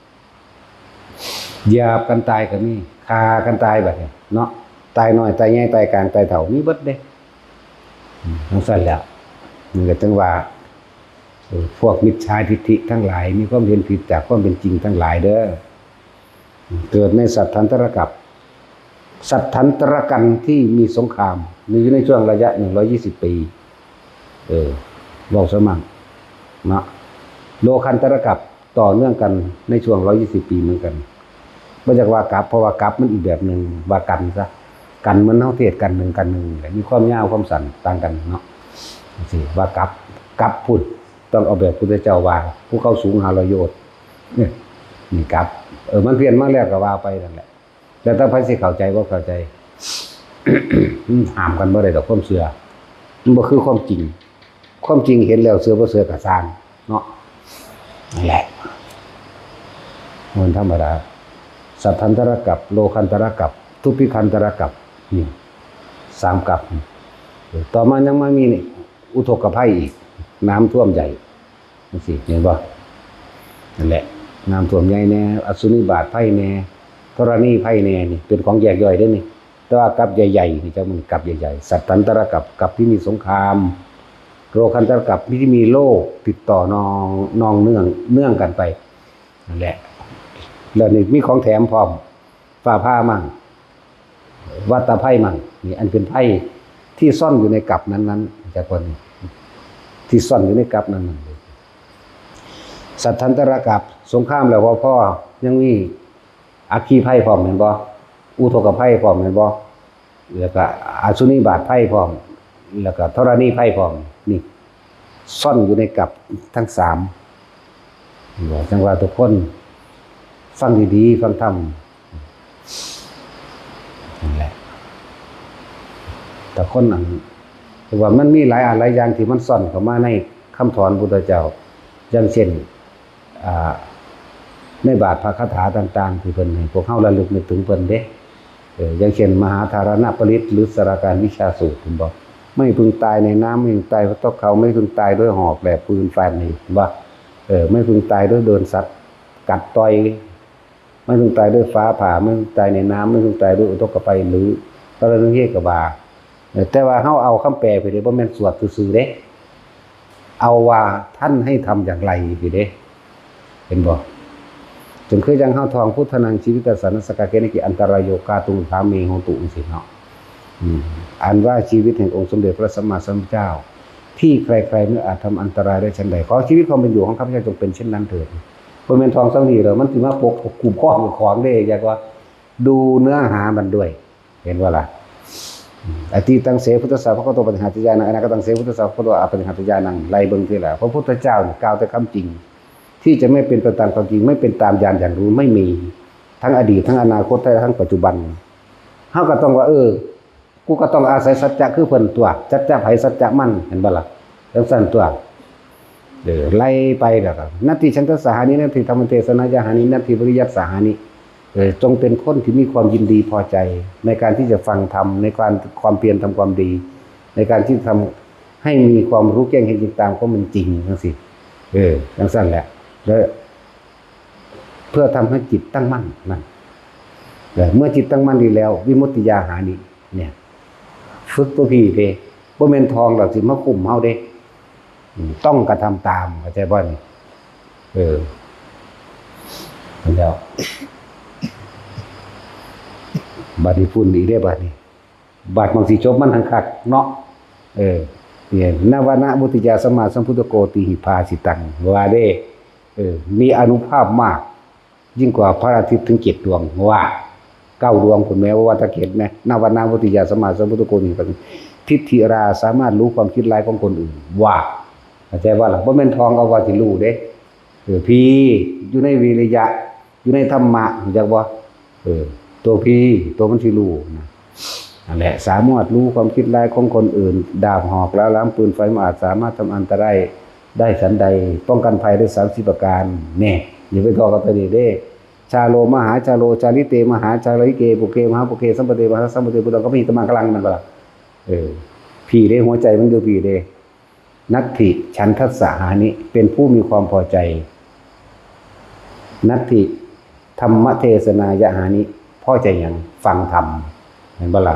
หยาบกันตายก็มี ฆ่ากันตายบัดนี้เนาะ ตายน้อย ตายใหญ่ ตายกลาง ตายเฒ่า มีเบิดเด้ อืม จังซั่นแหละ มันก็ถึงว่า เออ พวกมิจฉาทิฏฐิทั้งหลาย มีความเห็นผิดจากความเป็นจริงทั้งหลายเด้อ เกิดในสัตถันตรกัป สัตถันตรกัณฑ์ที่มีสงคราม มีอยู่ในช่วงระยะ หนึ่งร้อยยี่สิบ ปี เออ บอกสมัครเนาะ โลคันตรกัปต่อเนื่องกันในช่วง ร้อยยี่สิบ ปีเหมือนกัน บ่อยากว่ากัป เพราะว่ากัปมันอีกแบบหนึ่ง ว่ากันซะ กันเหมือนเฮาเทศน์กันหนึ่ง กันหนึ่งแหละ มีความยาวความสั้นต่างกันเนาะ สิว่ากัป กัปพุทธ ต้องเอาแบบพุทธเจ้าว่า ภูเขาสูงห้าร้อยโยชน์ เนี่ย นี่กัป เออ มันเพี้ยนมาแล้วก็ว่าไปนั่นแหละ แล้วแต่ไผสิเข้าใจบ่เข้าใจ มันห้ามกันบ่ได้ดอกความเชื่อ มันบ่คือความจริง ความจริงเห็นแล้วเชื่อบ่เชื่อก็ซ่างเนาะ นั่นแหละ มันธรรมดา สัตถันตรกัป โลคันตรกัป ทุพพิคันตรกัป นี่ สามกัป ต่อมายังมามีนี่ อุทกภัยอีก น้ำท่วมใหญ่ จังซี้ เห็นบ่ นั่นแหละ น้ำท่วมใหญ่แน่ อสุนิบาตภัยแน่ ธรณีภัยแน่ นี่เป็นของแยกย่อยเด้นี่ แต่ว่ากัปใหญ่ๆ นี่ จักมันกัปใหญ่ๆ สัตถันตรกัป กัปที่มีสงคราม โลคันตรกัปที่มีโรคติดต่อนอง นองเนื่อง เนื่องกันไป นั่นแหละ แล้วนี่มีของแถมพร้อม ฟ้าผ่ามั่ง วัตตภัยมั่ง นี่อันเป็นภัยที่ซ่อนอยู่ในกัปนั้นๆ จากคนที่ซ่อนอยู่ในกัปนั้นๆ สัตถันตรกัป สงครามแล้วบ่พอ ยังมีอัคคีภัยพร้อมแม่นบ่ อุทกภัยพร้อมแม่นบ่ แล้วก็อสุนิบาตภัยพร้อม แล้วก็ธรณีภัยพร้อม นี่ซ่อนอยู่ในกัปทั้งสาม จังว่าทุกคนฟังดีๆ ฟังธรรม นั่นแหละ แต่คนอัน คือว่ามันมีหลายอันหลายอย่างที่มันซ่อนเข้ามาในคำสอนพุทธเจ้า อย่างเช่น อ่า ในบาทพระคาถาต่างๆ ที่เพิ่นให้พวกเฮาระลึกนึกถึงเพิ่นเด้ เออ อย่างเช่น มหาธารณปริตร หรือสาราการวิชาสูตร เห็นบ่ ไม่พึงตายในน้ำ ไม่พึงตายเพราะตกเขา ไม่พึงตายด้วยหอกแหลกปืนฟัน นี่ เห็นบ่ เออ ไม่พึงตายด้วยโดนสัตว์กัดต่อย ไม่พึงตายด้วยฟ้าผ่า ไม่พึงตายในน้ำ ไม่พึงตายด้วยอุทกภัย หรือปรณุเยกบา เออ แต่ว่าเฮาเอาคำแปลไปเด้ บ่แม่นสวดซื่อๆ เด้ เอาว่าท่านให้ทำอย่างไรสิเด้ เห็นบ่ จั่งคือจั่งเฮาท่อง พุทธานัง จีวิตาสสะ นะสักกาเกนะ กิอันตราโย กาตุง สาเม โหตุ จั่งซี้เนาะ อืม อันว่าชีวิตแห่งองค์สมเด็จพระสัมมาสัมพุทธเจ้า ที่ใครๆ ไม่อาจทำอันตรายได้ฉันใด ขอชีวิตความเป็นอยู่ของข้าพเจ้าจงเป็นเช่นนั้นเถิด บ่แม่นท่องส่ำนี้แล้ว มันสิมาปกกลุ่มข้อกับของเด้ อยากว่าดูเนื้อหามันด้วย เห็นบ่ล่ะ อืม อตีตัง เส พุทธัสสะ ภะคะวะโต ปะฏิหาริยานัง อนาคตัง เส พุทธัสสะ ภะคะวะโต อะปะฏิหาริยานัง ไล่เบิ่งทีละ พระพุทธเจ้านี่กล่าวแต่คำจริง ที่จะไม่เป็นไปตามความจริง ไม่เป็นตามญาณอย่างรู้ ไม่มี ทั้งอดีต ทั้งอนาคต และทั้งปัจจุบัน เฮาก็ต้องว่า เออ กูก็ต้องอาศัยสัจจะคือเพิ่นตั๊ว สัจจะไผสัจจะมัน เห็นบ่ล่ะ จั่งซั้นตั๊ว เออ ไล่ไปแล้วก็ นัตถิฉันทัสสะหานิ นัตถิธรรมเทศนายาหานิ นัตถิปริยัตติสาหานิ เออ จงเป็นคนที่มีความยินดีพอใจ ในการที่จะฟังธรรม ในการ ความเพียรทำความดี ในการที่ทำให้มีความรู้แจ้งเห็นจริงตามความเป็นจริง จั่งซี้ เออ จั่งซั้นแหละ แล้ว เพื่อทำให้จิตตั้งมั่นนั่น เออ เมื่อจิตตั้งมั่นดีแล้ว วิมุตติยาหานิ เนี่ย ฝึกตัวพี้เด้ บ่แม่นท่องแล้วสิมาคุมเฮาเด้ อืม ต้องกระทำตาม เข้าใจบ่นี่ เออ แล้ว บัดนี้พุ่นอีกเด้ บัดนี้ บัดบางสิจบมันหังคักเนาะ เออ เนี่ย นวนาวุติยาสัมมาสัมพุทธโกติหิภาสิตัง ว่าเด้ เออ มีอานุภาพมาก ยิ่งกว่าพระอาทิตย์ถึงเจ็ดดวง ว่า เก้าดวงพุ้นแหม ว่าแต่เจ็ดแหม นวนาวุติยาสัมมาสัมพุทธโกติหิภาสิตัง ทิฏฐิรา สามารถรู้ความคิดร้ายของคนอื่น ว่า เข้าใจบ่ล่ะ บ่แม่นท่องเอาว่าสิรู้เด้ เออ พี้ อยู่ในวิริยะ อยู่ในธรรมะ รู้จักบ่ เออ ตัวพี้ ตัวมันสิรู้นะ นั่นแหละ สามารถรู้ความคิดร้ายของคนอื่น ดาบหอก ร้าวหลาม ปืนไฟ มันอาจสามารถทำอันตรายได้ฉันใด ป้องกันภัยได้สามสิบประการ แน่ อย่าไปท่องกับตัวนี้เด้ ชาโลมหาชาโล ชาลิเตมหาชาลิเก ปุเกมหาปุเก สัมปเตมหาสัมปเต ปุตตังคปหิตมังคลัง แม่นบ่ล่ะ เออ พี่เด้ หัวใจมันอยู่พี่เด้ นัตถิฉันทัสสะหานิ เป็นผู้มีความพอใจ นัตถิธรรมเทศนายะหานิ พอใจหยัง ฟังธรรม เห็นบ่ล่ะ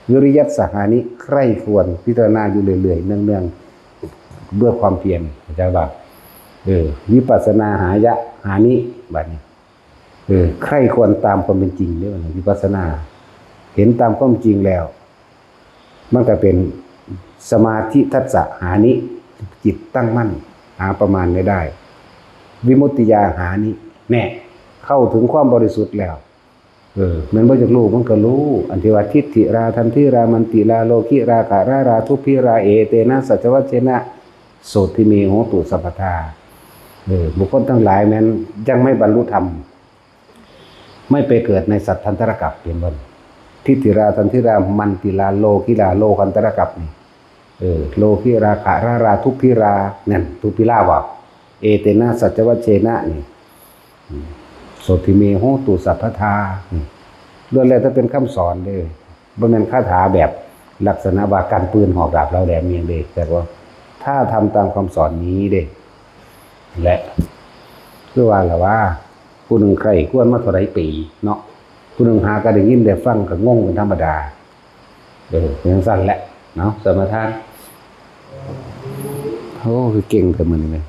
วิริยัสสะหานิ ใคร่ครวญพิจารณาอยู่เรื่อยๆ เนืองๆ ด้วยความเพียร เข้าใจบ่ เออ วิปัสสนาหายะหานิ บัดนี้ เออ ใคร่ครวญตามความเป็นจริงเด้อ วิปัสสนา เห็นตามความจริงแล้ว มันก็เป็นสมาธิทัสสะหานิ จิตตั้งมั่น หาประมาณไม่ได้ วิมุตติยาหานิ แน่ เข้าถึงความบริสุทธิ์แล้ว เออ แม่นบ่อยากรู้ มันก็รู้ อันที่ว่า ทิฏฐิรา ทันทิรา มันติรา โลคิรา ขะรารา ทุพพิรา เอเตนะ สัจจวัชเชนะ โสตถิเม โหตุ สัพพทา เออ บุคคลทั้งหลายแม้นยังไม่บรรลุธรรม ไม่ไปเกิดในสัตว์ทันตรกัป เป็นต้น ทิฏฐิรา ทันทิรา มันติรา โลคิรา โลคันตรกัป นี่ เออ โลคิรา ขะรารา ทุพพิรา นั่น ทุพพิราว่า เอเตนะ สัจจวัชเชนะ นี่ อืม โสตถิเม โหตุ สัพพทา นี่ ล้วนแล้วแต่เป็นคำสอนเด้อ บ่แม่นคาถาแบบลักษณะว่ากันปืนหอกดาบเหลาแหลมอิหยังเด้ แต่ว่าถ้าทำตามคำสอนนี้เด้ และ คือว่าล่ะว่า ผู้หนึ่งใคร่ครวญมาเท่าใดปีเนาะ ผู้หนึ่งหาก็ได้ยินได้ฟังก็งงเป็นธรรมดา เออ เป็นจั่งซั้นแหละเนาะ สมาทาน โอ้ คือเก่งแต่มื้อนี้แม่น